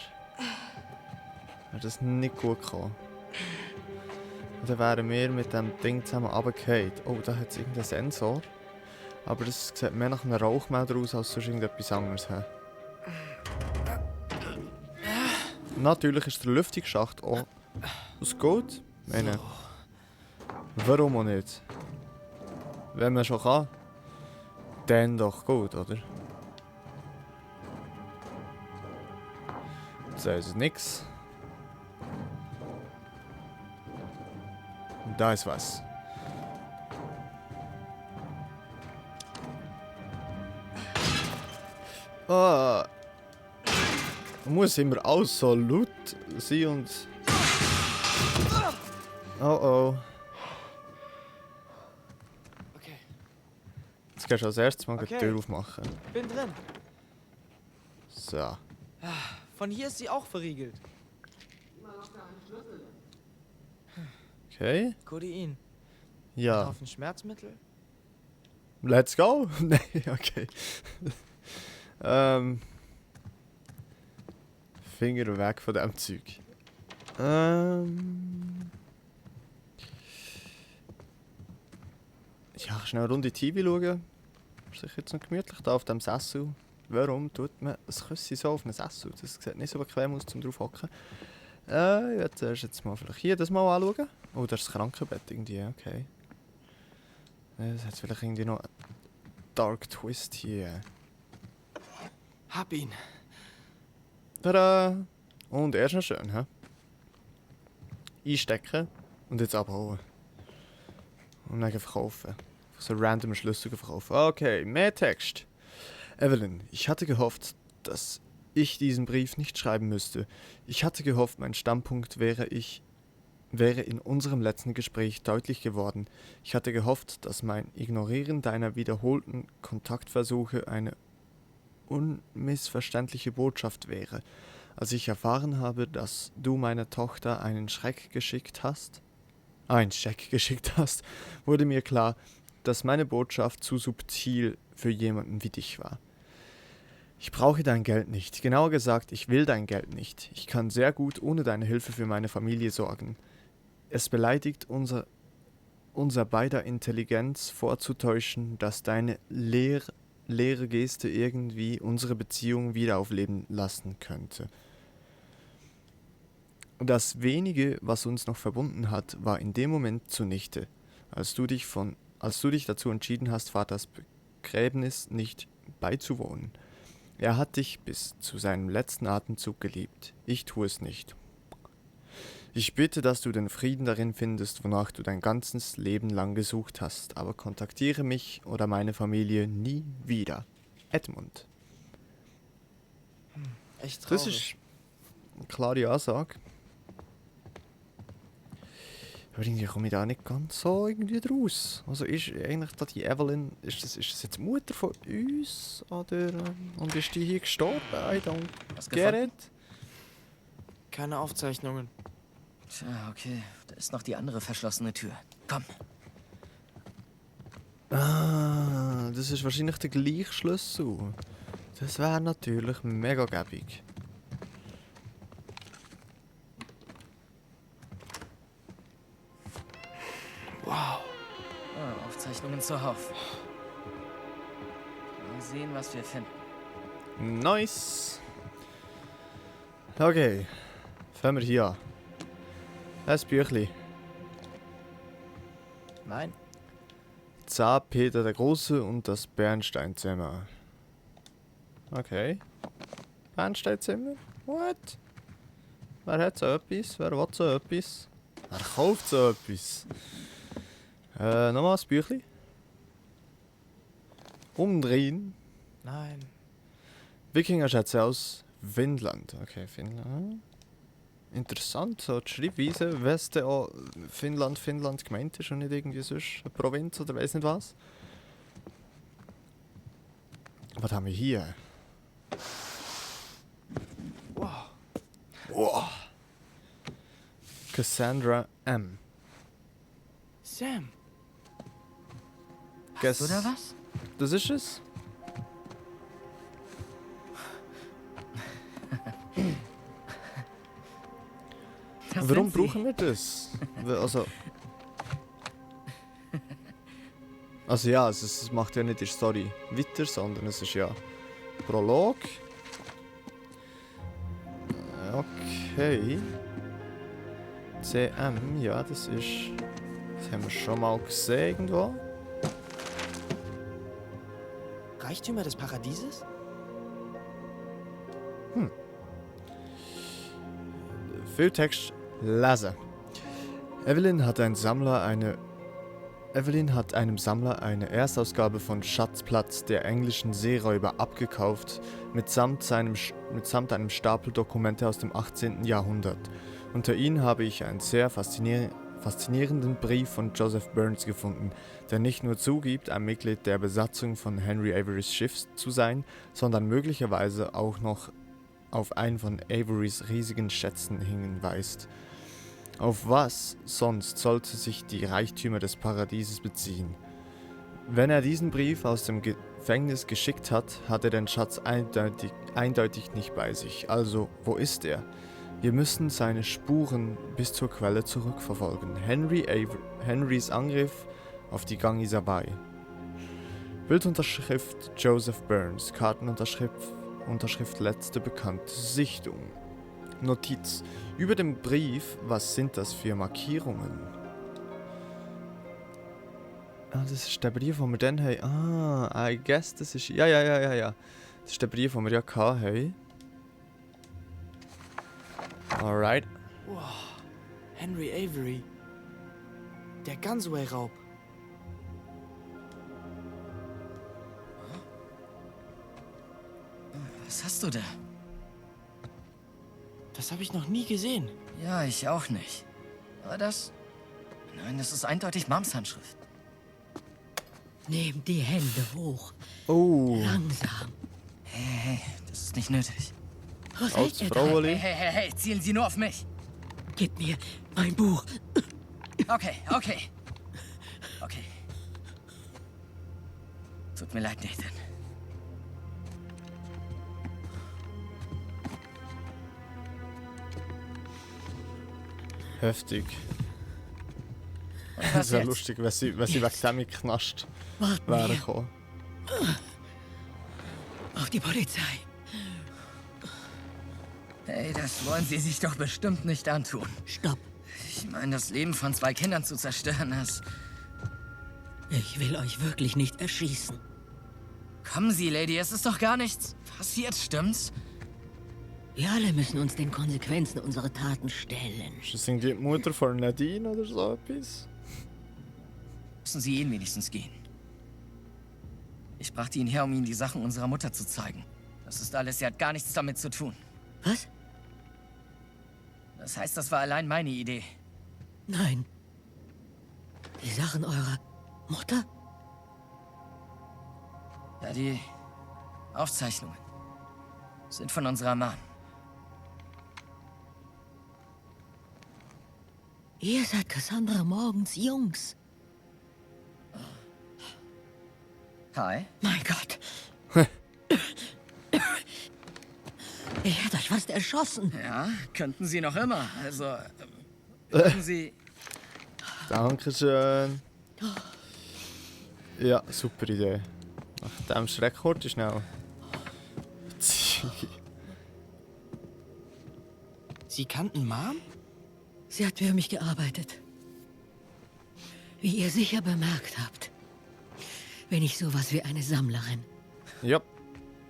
Speaker 1: wäre das nicht gut gekommen. Und dann wären wir mit dem Ding zusammen runtergefallen. Oh, da hat es irgendeinen Sensor. Aber das sieht mehr nach einem Rauchmelder aus als sonst irgendetwas anderes. He? Natürlich ist der Lüftungsschacht auch aus Gold. Ich meine, warum auch nicht? Wenn man schon kann, dann doch gut, oder? Das ist nix. Und da ist was. Ah. Muss immer alles so laut sein und... Oh oh.
Speaker 8: Okay,
Speaker 1: Jetzt kannst du als erstes mal die
Speaker 8: Okay.
Speaker 1: Tür aufmachen.
Speaker 8: bin drin.
Speaker 1: So.
Speaker 8: Von hier ist sie auch verriegelt.
Speaker 1: Okay.
Speaker 8: Codein.
Speaker 1: Ja.
Speaker 8: Auf ein Schmerzmittel?
Speaker 1: Let's go! Nein, okay. Finger weg von dem Zeug. Ja, schnell eine Runde TV schauen. Ist sicher jetzt noch gemütlich da auf dem Sessel. Warum tut man das Küssi so auf einem Sessel? Das sieht nicht so bequem aus, zum drauf hocken. Jetzt mal vielleicht hier das mal anschauen. Oh, das ist das Krankenbett irgendwie, okay. Das hat vielleicht irgendwie noch einen Dark Twist hier.
Speaker 8: Hab ihn.
Speaker 1: Tada! Und er ist noch schön, hä? Einstecken und jetzt abhauen. Und dann verkaufen. So random Schlüssel verkaufen. Okay, mehr Text. Evelyn, ich hatte gehofft, dass ich diesen Brief nicht schreiben müsste. Ich hatte gehofft, mein Standpunkt wäre in unserem letzten Gespräch deutlich geworden. Ich hatte gehofft, dass mein Ignorieren deiner wiederholten Kontaktversuche eine unmissverständliche Botschaft wäre. Als ich erfahren habe, dass du meiner Tochter einen Scheck geschickt hast, wurde mir klar, dass meine Botschaft zu subtil für jemanden wie dich war. Ich brauche dein Geld nicht. Genauer gesagt, ich will dein Geld nicht. Ich kann sehr gut ohne deine Hilfe für meine Familie sorgen. Es beleidigt unser beider Intelligenz vorzutäuschen, dass deine leere Geste irgendwie unsere Beziehung wieder aufleben lassen könnte. Das wenige, was uns noch verbunden hat, war in dem Moment zunichte, als du dich dazu entschieden hast, Vaters Begräbnis nicht beizuwohnen. Er hat dich bis zu seinem letzten Atemzug geliebt. Ich tue es nicht. Ich bitte, dass du den Frieden darin findest, wonach du dein ganzes Leben lang gesucht hast, aber kontaktiere mich oder meine Familie nie wieder. Edmund.
Speaker 8: Echt
Speaker 1: Das
Speaker 8: traurig.
Speaker 1: ist eine klare Ansage. Aber irgendwie komme ich da nicht ganz so irgendwie draus. Also ist eigentlich da die Evelyn, ist das jetzt die Mutter von uns? Oder, und ist die hier gestorben? I don't
Speaker 6: Was
Speaker 1: get
Speaker 6: gefunden?
Speaker 1: it.
Speaker 8: Keine Aufzeichnungen.
Speaker 6: Tja, okay. Da ist noch die andere verschlossene Tür. Komm.
Speaker 1: Ah, das ist wahrscheinlich der gleiche Schlüssel. Das wäre natürlich mega gäbig.
Speaker 8: Wow.
Speaker 6: Ah, Aufzeichnungen zuhauf. Mal sehen, was wir finden.
Speaker 1: Nice. Okay, fangen wir hier an. Ein Büchlein.
Speaker 8: Nein.
Speaker 1: Zar Peter der Große und das Bernsteinzimmer. Okay. Bernsteinzimmer? What? Wer hat so etwas? Wer will so etwas? Wer kauft so etwas? Nochmal das Büchlein. Umdrehen.
Speaker 8: Nein.
Speaker 1: Wikingerschätze aus Finnland. Okay, Finnland. Interessant, so die Schreibweise, was denn auch Finnland gemeint ist und nicht irgendwie sonst eine Provinz oder weiss nicht was. Was haben wir hier?
Speaker 8: Wow.
Speaker 1: Wow. Cassandra M.
Speaker 8: Sam.
Speaker 1: Guess,
Speaker 6: Oder was?
Speaker 1: das ist es?
Speaker 6: Das
Speaker 1: Warum
Speaker 6: sind Sie.
Speaker 1: brauchen wir das? Also ja, es macht ja nicht die Story weiter, sondern es ist ja Prolog. Okay. CM, ja, das haben wir schon mal gesehen irgendwo.
Speaker 8: Reichtümer des Paradieses?
Speaker 1: Viel Text lesen. Evelyn hat einem Sammler eine Erstausgabe von Schatzplatz der englischen Seeräuber abgekauft, mitsamt einem Stapel Dokumente aus dem 18. Jahrhundert. Unter ihnen habe ich einen sehr faszinierenden Brief von Joseph Burns gefunden, der nicht nur zugibt, ein Mitglied der Besatzung von Henry Averys Schiff zu sein, sondern möglicherweise auch noch auf einen von Averys riesigen Schätzen hinweist. Auf was sonst sollte sich die Reichtümer des Paradieses beziehen? Wenn er diesen Brief aus dem Gefängnis geschickt hat, hat er den Schatz eindeutig nicht bei sich. Also, wo ist er? Wir müssen seine Spuren bis zur Quelle zurückverfolgen. Henrys Angriff auf die Gang Isabai. Bildunterschrift Joseph Burns. Kartenunterschrift letzte bekannte Sichtung. Notiz. Über dem Brief, was sind das für Markierungen? Ah, das ist der Brief, den wir dann haben. Ah, I guess, das ist... Ja. Das ist der Brief, den wir ja hatten. Alright.
Speaker 8: Wow. Henry Avery. Der Gunsway-Raub.
Speaker 6: Was hast du da?
Speaker 8: Das habe ich noch nie gesehen.
Speaker 6: Ja, ich auch nicht. Aber das... Nein, das ist eindeutig Mams Handschrift.
Speaker 4: Nehmt die Hände hoch.
Speaker 1: Oh.
Speaker 4: Langsam.
Speaker 6: Hey, das ist nicht nötig.
Speaker 4: Was
Speaker 1: Als
Speaker 4: hält ihr da?
Speaker 1: Fraueli.
Speaker 6: Hey, zielen Sie nur auf mich.
Speaker 4: Gib mir mein Buch.
Speaker 6: Okay. Tut mir leid, Nathan.
Speaker 1: Heftig.
Speaker 6: Und was
Speaker 1: Das wäre
Speaker 6: jetzt?
Speaker 1: lustig, wenn sie wegen dem in den Knast
Speaker 4: Warten
Speaker 1: wären
Speaker 4: wir
Speaker 1: gekommen.
Speaker 4: auf die Polizei.
Speaker 6: Hey, das wollen Sie sich doch bestimmt nicht antun.
Speaker 4: Stopp.
Speaker 6: Ich meine, das Leben von 2 Kindern zu zerstören, das...
Speaker 4: Ich will euch wirklich nicht erschießen.
Speaker 6: Kommen Sie, Lady, es ist doch gar nichts passiert, stimmt's?
Speaker 4: Wir alle müssen uns den Konsequenzen unserer Taten stellen.
Speaker 1: Ist das irgendwie die Mutter von Nadine oder so etwas?
Speaker 6: Müssen Sie ihn wenigstens gehen. Ich brachte ihn her, um Ihnen die Sachen unserer Mutter zu zeigen. Das ist alles, sie hat gar nichts damit zu tun.
Speaker 4: Was?
Speaker 6: Das heißt, das war allein meine Idee.
Speaker 4: Nein. Die Sachen eurer Mutter?
Speaker 6: Ja, die Aufzeichnungen sind von unserer Mom.
Speaker 4: Ihr seid Cassandra Morgans Jungs.
Speaker 6: Hi.
Speaker 4: Mein Gott. Ich hätte euch fast erschossen.
Speaker 6: Ja, könnten Sie noch immer. Also, könnten Sie...
Speaker 1: Dankeschön. Ja, super Idee. Nach dem Schreckhort ist schnell.
Speaker 8: Sie kannten Mom?
Speaker 4: Sie hat für mich gearbeitet. Wie ihr sicher bemerkt habt. bin ich sowas wie eine Sammlerin.
Speaker 1: Ja.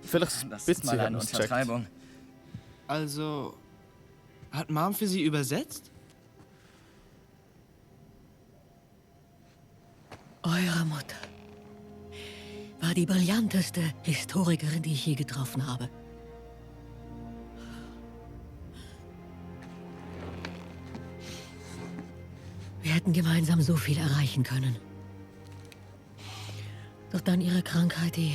Speaker 1: Vielleicht ein
Speaker 6: Das ist
Speaker 1: bisschen
Speaker 6: mal
Speaker 1: haben
Speaker 6: eine
Speaker 1: wir's gecheckt.
Speaker 6: Untertreibung.
Speaker 8: Also, hat Mom für Sie übersetzt?
Speaker 4: Eure Mutter war die brillanteste Historikerin, die ich je getroffen habe. Wir hätten gemeinsam so viel erreichen können. Doch dann ihre Krankheit, die...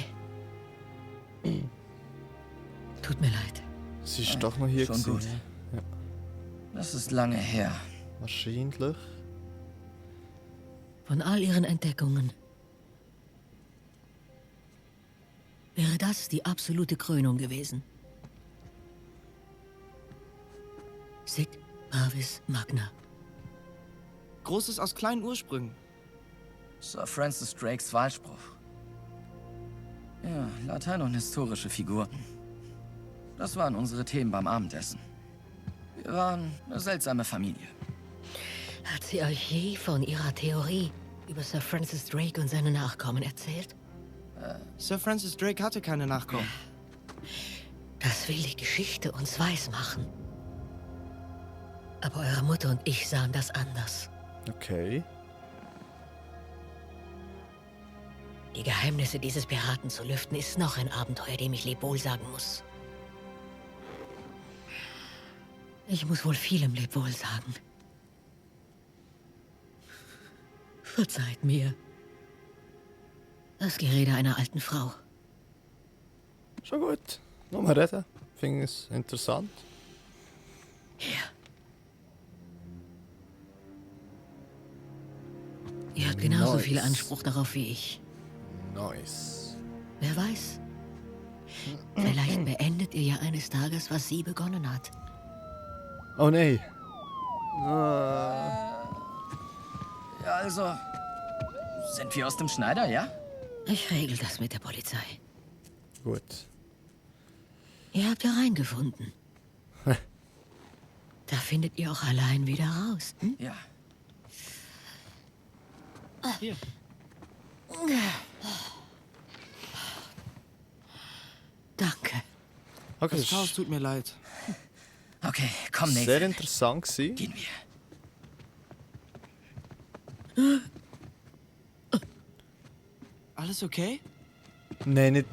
Speaker 4: Tut mir leid.
Speaker 1: Sie ist doch noch hier
Speaker 6: Schon gut.
Speaker 1: gewesen.
Speaker 6: Das ist lange her.
Speaker 1: Wahrscheinlich.
Speaker 4: Von all ihren Entdeckungen wäre das die absolute Krönung gewesen. Sic Parvis Magna.
Speaker 8: Großes aus kleinen Ursprüngen.
Speaker 6: Sir Francis Drakes Wahlspruch. Ja, Latein und historische Figuren. Das waren unsere Themen beim Abendessen. Wir waren eine seltsame Familie.
Speaker 4: Hat sie euch je von ihrer Theorie über Sir Francis Drake und seine Nachkommen erzählt?
Speaker 8: Sir Francis Drake hatte keine Nachkommen.
Speaker 4: Das will die Geschichte uns weismachen. Aber eure Mutter und ich sahen das anders.
Speaker 1: Okay.
Speaker 4: Die Geheimnisse dieses Piraten zu lüften, ist noch ein Abenteuer, dem ich Lebwohl sagen muss. Ich muss wohl vielem Lebwohl sagen. Verzeiht mir. Das Gerede einer alten Frau.
Speaker 1: Schon gut. Nochmal reden. Finde es interessant.
Speaker 4: Hier. Ihr habt genauso
Speaker 1: Nice.
Speaker 4: viel Anspruch darauf wie ich.
Speaker 1: Nice.
Speaker 4: Wer weiß? Vielleicht beendet ihr ja eines Tages, was sie begonnen hat.
Speaker 1: Oh nee.
Speaker 6: Ja, also... Sind wir aus dem Schneider, ja?
Speaker 4: Ich regel das mit der Polizei.
Speaker 1: Gut.
Speaker 4: Ihr habt hereingefunden. Da findet ihr auch allein wieder raus. Hm?
Speaker 6: Ja.
Speaker 8: Hier.
Speaker 4: Danke.
Speaker 1: Okay,
Speaker 8: Das
Speaker 1: das
Speaker 8: Chaos
Speaker 1: war
Speaker 8: tut mir leid.
Speaker 6: Okay, komm, Nathan.
Speaker 1: sehr interessant gewesen.
Speaker 6: Gehen wir.
Speaker 8: Alles okay?
Speaker 1: Nein, nicht.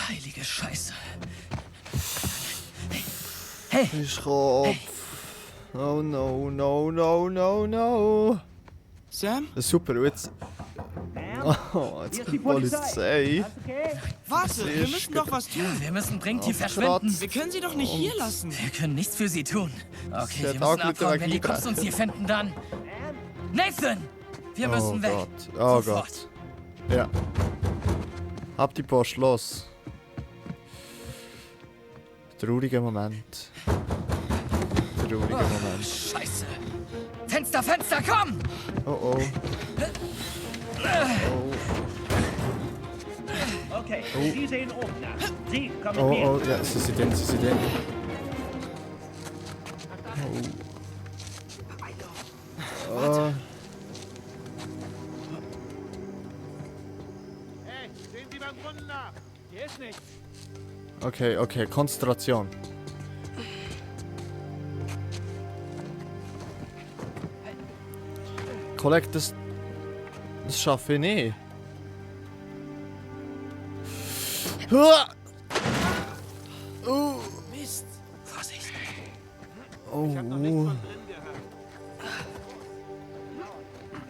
Speaker 6: Heilige Scheiße. Hey,
Speaker 1: Ist Kopf. Oh no, no, no, no, no.
Speaker 8: Sam?
Speaker 1: Das ist super, und jetzt. Oh, jetzt kommt die Polizei.
Speaker 8: Warte, wir
Speaker 1: Sehr
Speaker 8: müssen doch was tun.
Speaker 6: wir müssen dringend hier
Speaker 1: Kratz.
Speaker 6: verschwinden.
Speaker 8: Wir können sie doch nicht hier lassen.
Speaker 6: Wir können nichts für sie tun. Okay,
Speaker 1: Der
Speaker 6: wir
Speaker 1: Tag
Speaker 6: müssen
Speaker 1: mit der
Speaker 6: abhauen. Wenn die Cops
Speaker 1: Magie
Speaker 6: uns hier finden, dann... Nathan! Wir
Speaker 1: Oh
Speaker 6: müssen weg.
Speaker 1: Gott. Oh
Speaker 6: Sofort.
Speaker 1: Gott. Ja. Hab die Post los. Trauriger Moment. Trauriger Moment.
Speaker 6: Scheiße. Fenster, Fenster, komm!
Speaker 1: Oh oh.
Speaker 9: Okay, Sie sehen oben nach. Sie kommen
Speaker 1: Oh
Speaker 9: mit mir.
Speaker 1: oh, ja, sie sind drin, sie sind drin. Oh.
Speaker 2: Hey, sehen Sie beim Brunnen nach. Hier ist nichts.
Speaker 1: Okay, okay, Konzentration. Kollege, das schaffe ich nicht. Huah!
Speaker 8: Mist.
Speaker 6: Vorsicht.
Speaker 1: Oh.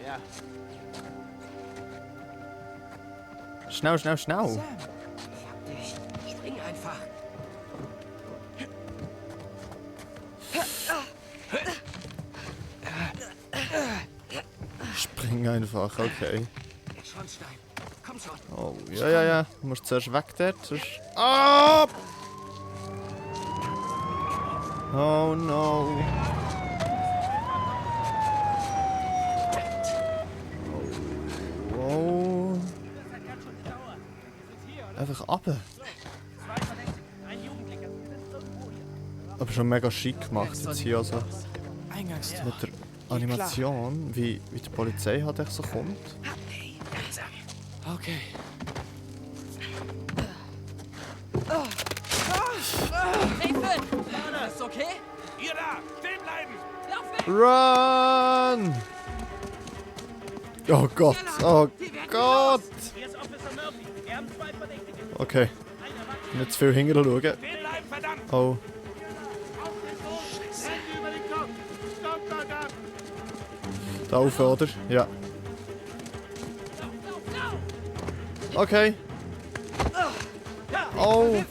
Speaker 2: Ja.
Speaker 1: Schnell, schnell, schnell.
Speaker 8: Sam.
Speaker 6: Spring einfach.
Speaker 1: Spring einfach, okay.
Speaker 6: Der Schornstein. Komm schon.
Speaker 1: Oh, ja, ja, ja. Du musst zuerst weg dort, sonst... Ah! Oh no. Oh. Einfach runter. Aber schon mega schick gemacht jetzt hier, also
Speaker 8: Eingangstür.
Speaker 1: mit der Animation, wie die Polizei halt echt so kommt.
Speaker 6: Hey,
Speaker 8: Okay.
Speaker 6: Nathan! Ist okay?
Speaker 2: Ihr da! Stehen bleiben!
Speaker 6: Lauf weg!
Speaker 1: Run! Oh Gott, oh Gott!
Speaker 9: Hier ist Officer Murphy. Wir haben 2 Verdächtige.
Speaker 1: Okay, nicht zu viel hinterher schauen.
Speaker 2: Stehen bleiben, verdammt!
Speaker 1: Oh,
Speaker 2: Hände über den Kopf! Stopp, Docker!
Speaker 1: da rauf, oder? Ja. Okay. Oh.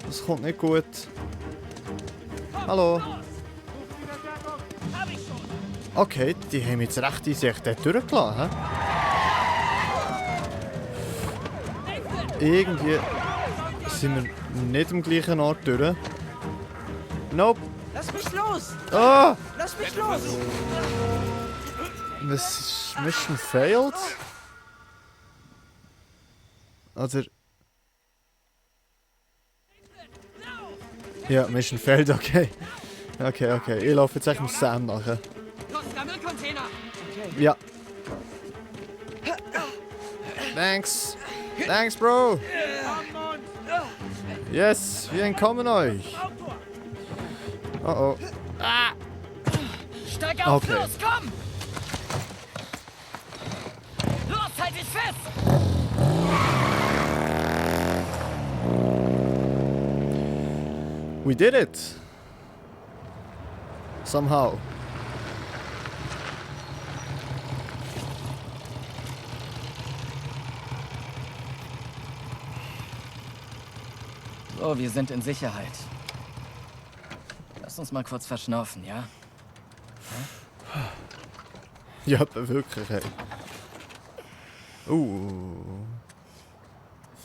Speaker 1: Das kommt nicht gut. Hallo. Okay, die haben jetzt recht in sich dort durchgelassen. He? Irgendwie sind wir nicht am gleichen Ort durch. Nope.
Speaker 8: Lass mich los!
Speaker 1: Ah!
Speaker 8: Lass mich los!
Speaker 1: Was ist Mission failed? Also... Ja, Mission failed, okay. Okay. Ich laufe jetzt echt dem Sam nachher.
Speaker 6: Costa Müllcontainer!
Speaker 1: Ja. Thanks, Bro. Yes, wir entkommen euch. Oh.
Speaker 6: Steig auf,
Speaker 1: Okay.
Speaker 6: los, komm! Los, halt dich fest!
Speaker 1: We did it. Somehow.
Speaker 6: So, wir sind in Sicherheit. Lass uns mal kurz verschnaufen, ja?
Speaker 1: Ja, wirklich, hey.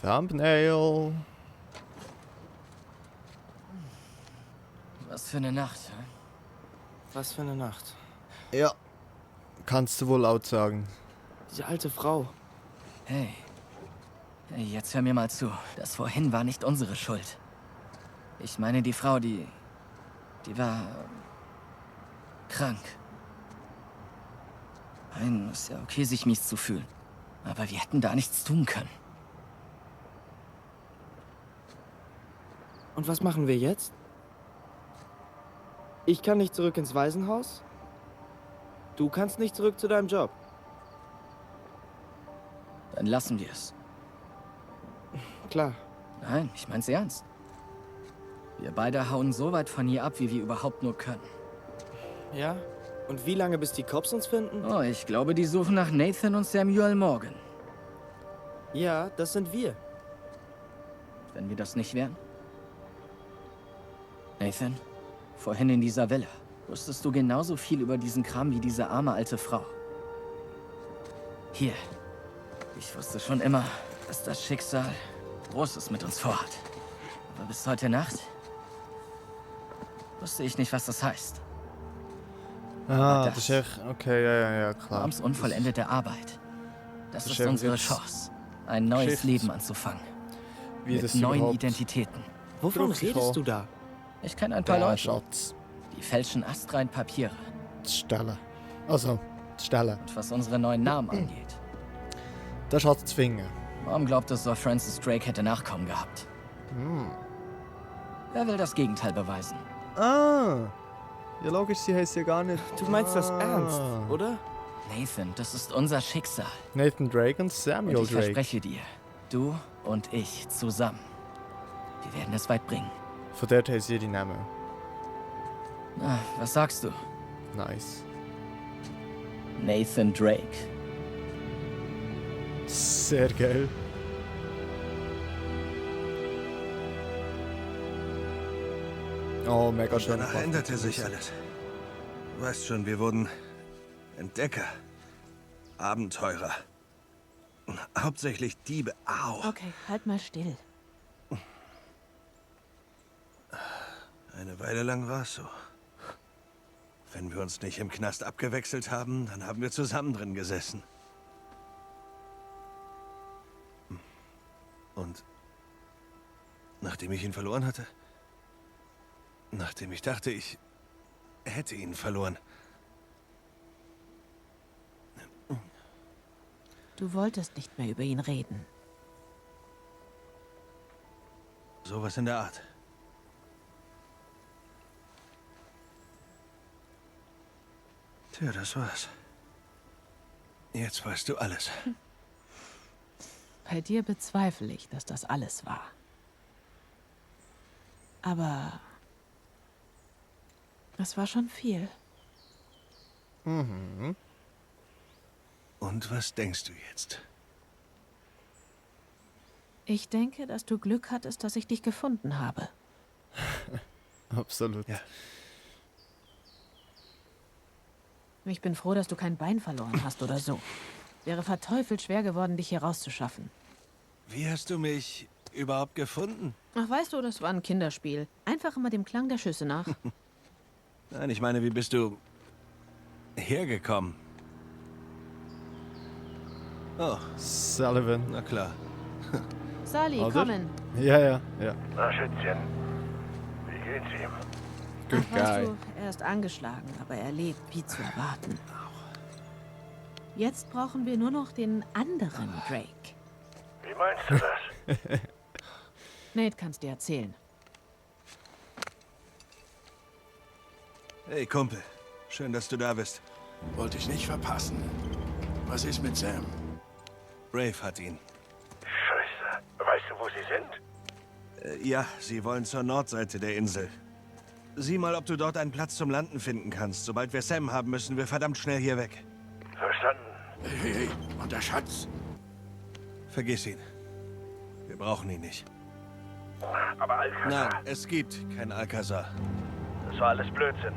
Speaker 1: Thumbnail.
Speaker 6: Was für eine Nacht, hä?
Speaker 8: Was für eine Nacht.
Speaker 1: Ja. Kannst du wohl laut sagen.
Speaker 8: Diese alte Frau.
Speaker 6: Hey. Hey, jetzt hör mir mal zu. Das vorhin war nicht unsere Schuld. Ich meine, die Frau, die war krank. Nein, ist ja okay, sich mies zu fühlen. Aber wir hätten da nichts tun können.
Speaker 8: Und was machen wir jetzt? Ich kann nicht zurück ins Waisenhaus. Du kannst nicht zurück zu deinem Job.
Speaker 6: Dann lassen wir es.
Speaker 8: Klar.
Speaker 6: Nein, ich mein's ernst. Wir beide hauen so weit von hier ab, wie wir überhaupt nur können.
Speaker 8: Ja? Und wie lange, bis die Cops uns finden?
Speaker 6: Oh, ich glaube, die suchen nach Nathan und Samuel Morgan.
Speaker 8: Ja, das sind wir.
Speaker 6: Wenn wir das nicht wären? Nathan, vorhin in dieser Villa, wusstest du genauso viel über diesen Kram wie diese arme alte Frau. Hier. Ich wusste schon immer, dass das Schicksal Großes mit uns vorhat. Aber bis heute Nacht wusste ich nicht, was das heißt.
Speaker 1: Ah,
Speaker 6: das-
Speaker 1: das ist echt... Okay, ja, klar.
Speaker 6: Abends unvollendete Arbeit. Das
Speaker 1: Das
Speaker 6: ist
Speaker 1: ist
Speaker 6: unsere
Speaker 1: jetzt
Speaker 6: Chance, ein neues
Speaker 1: Geschichte.
Speaker 6: Leben anzufangen.
Speaker 1: Wie
Speaker 6: Mit
Speaker 1: das
Speaker 6: neuen
Speaker 1: überhaupt...
Speaker 6: Identitäten.
Speaker 8: Wovon
Speaker 1: Draufgekommen.
Speaker 8: redest du da?
Speaker 6: Ich kenne ein paar
Speaker 1: Der
Speaker 6: Leute,
Speaker 1: Schatz.
Speaker 6: die fälschen astrein Papiere.
Speaker 1: Die Stelle. Also, die Stelle.
Speaker 6: Und was unsere neuen Namen angeht.
Speaker 1: Der Schatz zwingen.
Speaker 6: Mom glaubt, dass Sir Francis Drake hätte Nachkommen gehabt. Wer will das Gegenteil beweisen?
Speaker 1: Ah! Ja, logisch, sie heißt ja gar nicht...
Speaker 8: Du meinst das ernst, oder?
Speaker 6: Nathan, das ist unser Schicksal.
Speaker 1: Nathan Drake und
Speaker 6: Und
Speaker 1: Samuel
Speaker 6: ich
Speaker 1: Drake.
Speaker 6: verspreche dir, du und ich zusammen, wir werden es weit bringen.
Speaker 1: Von dort haben sie die Namen.
Speaker 6: Na, was sagst du?
Speaker 1: Nice.
Speaker 6: Nathan Drake.
Speaker 1: Sehr geil. Oh, mega schön.
Speaker 2: Danach änderte sich alles. Du weißt schon, wir wurden Entdecker, Abenteurer, hauptsächlich Diebe. Au!
Speaker 10: Okay, halt mal still.
Speaker 2: Eine Weile lang war es so. Wenn wir uns nicht im Knast abgewechselt haben, dann haben wir zusammen drin gesessen. Und nachdem ich ihn verloren hatte, nachdem ich dachte, ich hätte ihn verloren,
Speaker 10: Du wolltest nicht mehr über ihn reden.
Speaker 2: Sowas in der Art. Tja, das war's. Jetzt weißt du alles.
Speaker 10: Bei dir bezweifle ich, dass das alles war. Aber es war schon viel.
Speaker 1: Mhm.
Speaker 2: Und was denkst du jetzt?
Speaker 10: Ich denke, dass du Glück hattest, dass ich dich gefunden habe.
Speaker 1: Absolut.
Speaker 2: Ja.
Speaker 10: Ich bin froh, dass du kein Bein verloren hast oder so. Wäre verteufelt schwer geworden, dich hier rauszuschaffen.
Speaker 2: Wie hast du mich überhaupt gefunden?
Speaker 10: Ach, weißt du, das war ein Kinderspiel. Einfach immer dem Klang der Schüsse nach.
Speaker 2: Nein, ich meine, wie bist du hergekommen? Oh,
Speaker 1: Sullivan.
Speaker 2: na klar.
Speaker 10: Sally,
Speaker 1: Oder?
Speaker 10: kommen.
Speaker 1: Ja.
Speaker 11: Na, Schätzchen. Wie geht's ihm?
Speaker 1: Good
Speaker 10: Ach, weißt
Speaker 1: guy.
Speaker 10: du, er ist angeschlagen, aber er lebt, wie zu erwarten. Jetzt brauchen wir nur noch den anderen Drake.
Speaker 11: Wie meinst du das?
Speaker 10: Nate kann's dir erzählen.
Speaker 2: Hey, Kumpel. Schön, dass du da bist.
Speaker 12: Wollte ich nicht verpassen. Was ist mit Sam?
Speaker 2: Brave hat ihn.
Speaker 11: Scheiße. Weißt du, wo sie sind?
Speaker 2: Ja, sie wollen zur Nordseite der Insel. Sieh mal, ob du dort einen Platz zum Landen finden kannst. Sobald wir Sam haben, müssen wir verdammt schnell hier weg.
Speaker 11: Verstanden.
Speaker 12: Hey, und der Schatz?
Speaker 2: Vergiss ihn. Wir brauchen ihn nicht.
Speaker 11: Aber Alcazar,
Speaker 2: Nein, es gibt kein Alcazar.
Speaker 11: das war alles Blödsinn.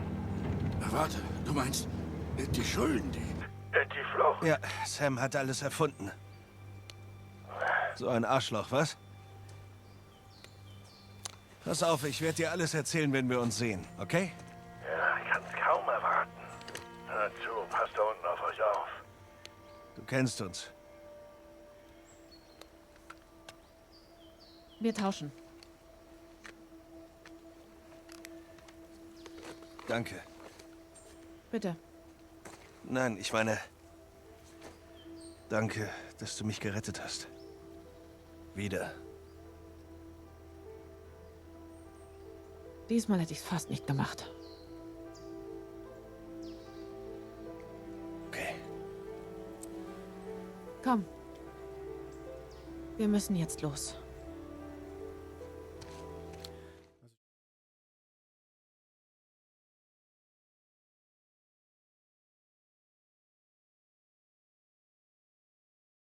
Speaker 12: Warte, du meinst, die Schulden, die...
Speaker 11: Die Flucht.
Speaker 2: Ja, Sam hat alles erfunden. So ein Arschloch, was? Pass auf, ich werde dir alles erzählen, wenn wir uns sehen, okay?
Speaker 11: Ja, ich kann's kaum erwarten. Hör zu, passt da unten auf euch auf.
Speaker 2: Du kennst uns.
Speaker 10: Wir tauschen.
Speaker 2: Danke.
Speaker 10: Bitte.
Speaker 2: Nein, ich meine... Danke, dass du mich gerettet hast. Wieder.
Speaker 10: Diesmal hätte ich's fast nicht gemacht.
Speaker 2: Okay.
Speaker 10: Komm. Wir müssen jetzt los.